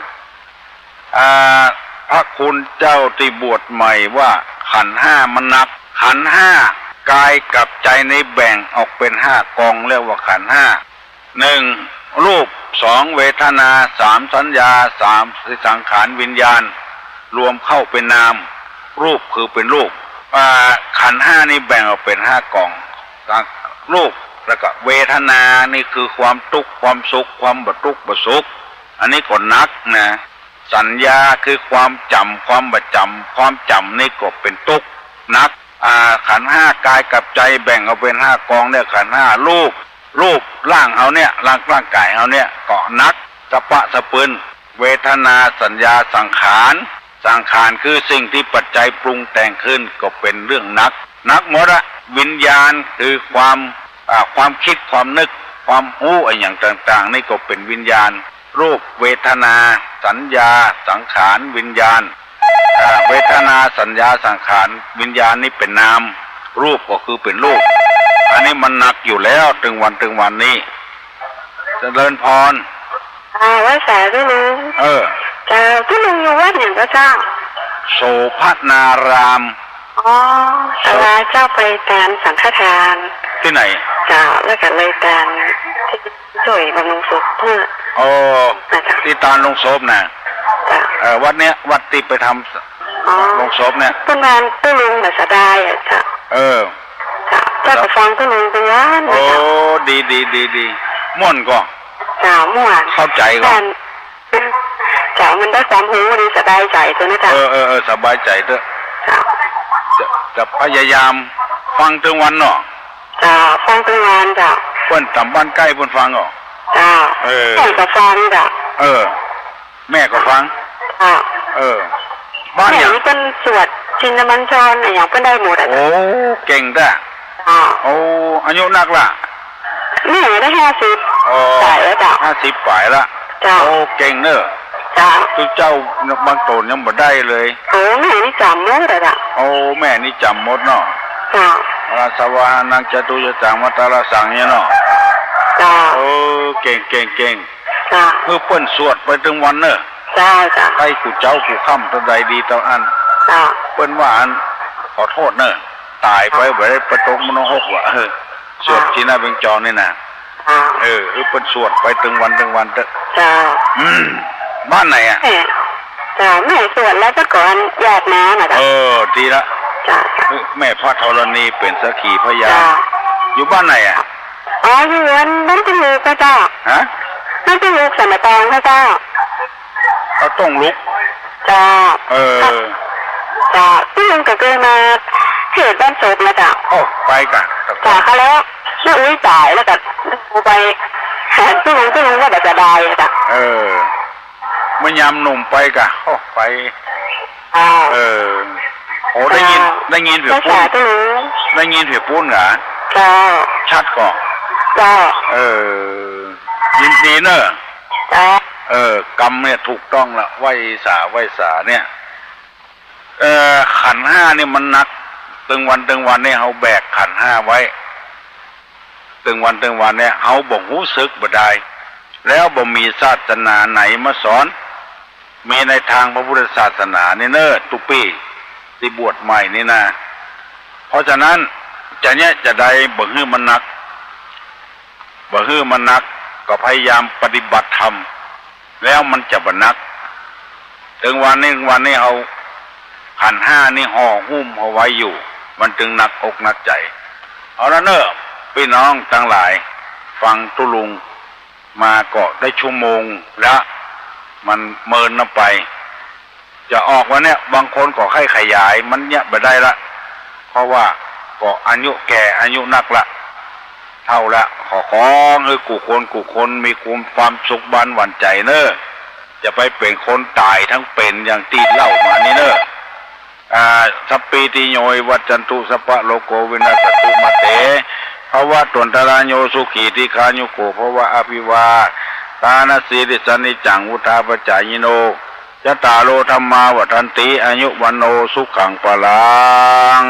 อ่า พระคุณเจ้าตี้บวชใหม่ว่าขันธ์ห้ามันหนัก ขันธ์ห้า กายกับใจ๋นี่แบ่งออกเป๋นห้ากอง เรียกว่าขันธ์ห้า หนึ่ง รูป สอง เวทนา สาม สัญญา สาม สังขาร วิญญาณ รวมเข้าเป๋นนาม รูปคือเป๋นรูป อ่า ขันธ์ห้านี่แบ่งออกเป๋นห้ากอง รูป แล้วก็เวทนานี่คือความตุ๊กข์ ความสุข ความบ่ตุ๊กข์บ่สุข อันนี้ก็หนักนะ สัญญาคือความจ๋ำ ความบ่จ๋ำ ความจ๋ำนี่ก็เป๋นตุ๊กข์หนัก อ่า ขันธ์ห้ากายกับใจ๋แบ่งออกเป๋นห้ากองเนี่ย ขันธ์ห้า รูป รูปร่างเฮาเนี่ย ร่าง ร่างก๋ายเฮาเนี่ยก็หนัก สะป๊ะสะปืน เวทนา สัญญา สังขาร สังขารคือสิ่งตี้ปัจจัยปรุงแต่งขึ้น ก็เป๋นเรื่องหนัก หนักหมดอะ วิญญาณคือความ อ่า ความกึ๊ด ความนึก ความฮู้อะหยังต่างๆ นี่ก็เป๋นวิญญาณ รูป เวทนา สัญญา สังขาร วิญญาณ อ่า เวทนา สัญญา สังขาร วิญญาณนี่เป๋นนาม รูปก็คือเป๋นรูป อันนี้มันหนักอยู่แล้ว ตึงวัน ตึงวันนี้ เจริญพร อ่า ไหว้สาตุ๊ลุง เออ เจ้า ตุ๊ลุงอยู่วัดหยังก็เจ้า โสภณาราม อ๋อ แต่ว่าเจ้าไปตานสังฆทาน ตี้ไหน เจ้า แล้วก็เลยตานตี้จ้วยบำรุงศพเปิ้น อ๋อ นะเจ้า ตี้ตานลงศพน่ะ เจ้า เออ วัดเนี้ย วัดตี้ไปทำ อ๋อ ลงศพเนี่ย เปิ้นว่าตุ๊ลุงน่ะเสียดายอะเจ้า เออ เจ้า เจ้าก็ฟังตุ๊ลุงตึงวันนะเจ้า โอ้ ดี ดี ดี ดี ม่วนก่อ เจ้า ม่วน เข้าใจ๋ก่อ เจ้า มันได้ความฮู้ดี สบายใจ๋เต๊อะนะเจ้า เออ เออ เออ สบายใจ๋เต๊อะ เจ้า จะ จะพยายามฟังตึงวันเนาะ เจ้า ฟังตึงวันเจ้า เปิ้นต๋ามบ้านใก้เปิ้นฟังก่อ เจ้า เออ แม่ก็ฟังเจ้า เออ แม่ก็ฟัง เจ้า เออ บ้านหยัง แม่นี่เปิ้นสวดชินบัญชรอะหยังเปิ้นได้หมดอะ โอ้ เก่งแต๊ เจ้า โอ้ อายุนักละ แม่ได้ห้าสิบ อ๋อ ป๋ายแล้วเจ้า ห้าสิบป๋ายละ เจ้า โอ้ เก่งเน่อ เจ้า ตุ๊เจ้าบางต๋นยังบ่ได้เลย โอ้ แม่นี่จ๋ำหมดอะเจ้า โอ้ แม่นี่จ๋ำหมดเนาะ เจ้า อาสวะหานัง จตุชฌานัง มัตตาระสัง เนี่ยเนาะ เจ้า เออ เก่ง เก่ง เก่ง เจ้า คือเปิ้นสวดไปตึงวันเน่อ เจ้า เจ้า ไปกู้เจ๊ากู้ค่ำ ตอนใดดีตอนอั้น เจ้า เปิ้นว่าอัน ขอโต้ษเน่อ ต๋ายไป เจ้า บ่ได้ไปตกนรกว่ะ เออ สวด เจ้า ชินบัญชรนี่นะ เจ้า เออ คือเปิ้นสวดไปตึงวันตึงวันเต๊อะ เจ้า อืม บ้านไหนอะ แม่ เจ้า แม่สวดแล้วเจ้าก่อน ญาติมาน่ะเจ้า เออ ดีละ เจ้า เออ แม่พระธรณีเป๋นสักขีพยาน เจ้า อยู่บ้านไหนอะ อ๋อ อยู่บ้าน บ้านตะลุกอะเจ้า ฮะ บ้านตะลุก สันป่าตองอะเจ้า เอาต้องลุก เจ้า เออ เจ้า ตุ๊ลุงก็เกยมา เขตบ้านศพนะเจ้า โอ้ ไปก่ะ เจ้า ค่ะ แล้วน้าอุ๊ยต๋ายแล้วก็ไป ตุ๊ลุง ตุ๊ลุงว่าบ่สบายอะเจ้า เออ เมื่อยามหนุ่มไปก่ะ โอ้ ไป เจ้า เออ โอ้ ได้ยิน เจ้า ได้ยินเปียกปู๊น เจ้า สาธุ ได้ยินเปียกปู๊นก่ะ เจ้า ชัดก่อ เจ้า เออ ยินดีเน่อ เจ้า เออ กำเนี่ยถูกต้องละ ไหว้สา ไหว้สาเนี่ย เอ่อ ขันธ์ห้านี่มันหนัก ตึงวันตึงวันนี่เฮาแบกขันธ์ห้าไว้ ตึงวันตึงวันเนี่ยเฮาบ่ฮู้สึกบ่ดาย แล้วบ่มีศาสนาไหนมาสอน มีในตางพระพุทธศาสนานี่เน่อ ตุ๊ปี้ตี้บวชใหม่นี่นะ เพราะฉะนั้น จะเยียะจะใดบ่หื้อมันหนัก บ่หื้อมันหนัก ก็พยายามปฏิบัติธรรม แล้วมันจะบ่หนัก ตึงวันนี้ วันนี้เฮา ขันธ์ห้านี่ห่อหุ้มเอาไว้อยู่ มันจึงหนักอกหนักใจ๋ เอาละเน่อ ปี้น้องตังหลาย ฟังตุ๊ลุงมาก็ได้ชั่วโมงละ มันเมินนำไป จะออกวันเนี้ย บางคนก็ใค่ขยาย มันเยียะบ่ได้ละ เพราะว่าก็อายุแก่ อายุนักละ เฒ่าละ ขอ ขอหื้อกู้คนกู้คนมีความ ความสุขบานหวานใจ๋เน่อ จะไปเป๋นคนต๋ายทั้งเป๋นอย่างตี้เล่ามานี่เน่อ อ่า สัพพีติโยวิวัชชันตุ สัพพะโรโควินัสสันตุ มาเต ภวัตวันตราโย สุขีทีฆายุโก ภวะ อภิวาทานะสีลิสสะ นิจจังวุฑฒาปะจายิโน จัตตาโร ธัมมา วัฑฒันติ อายุ วัณโณ สุขัง พลัง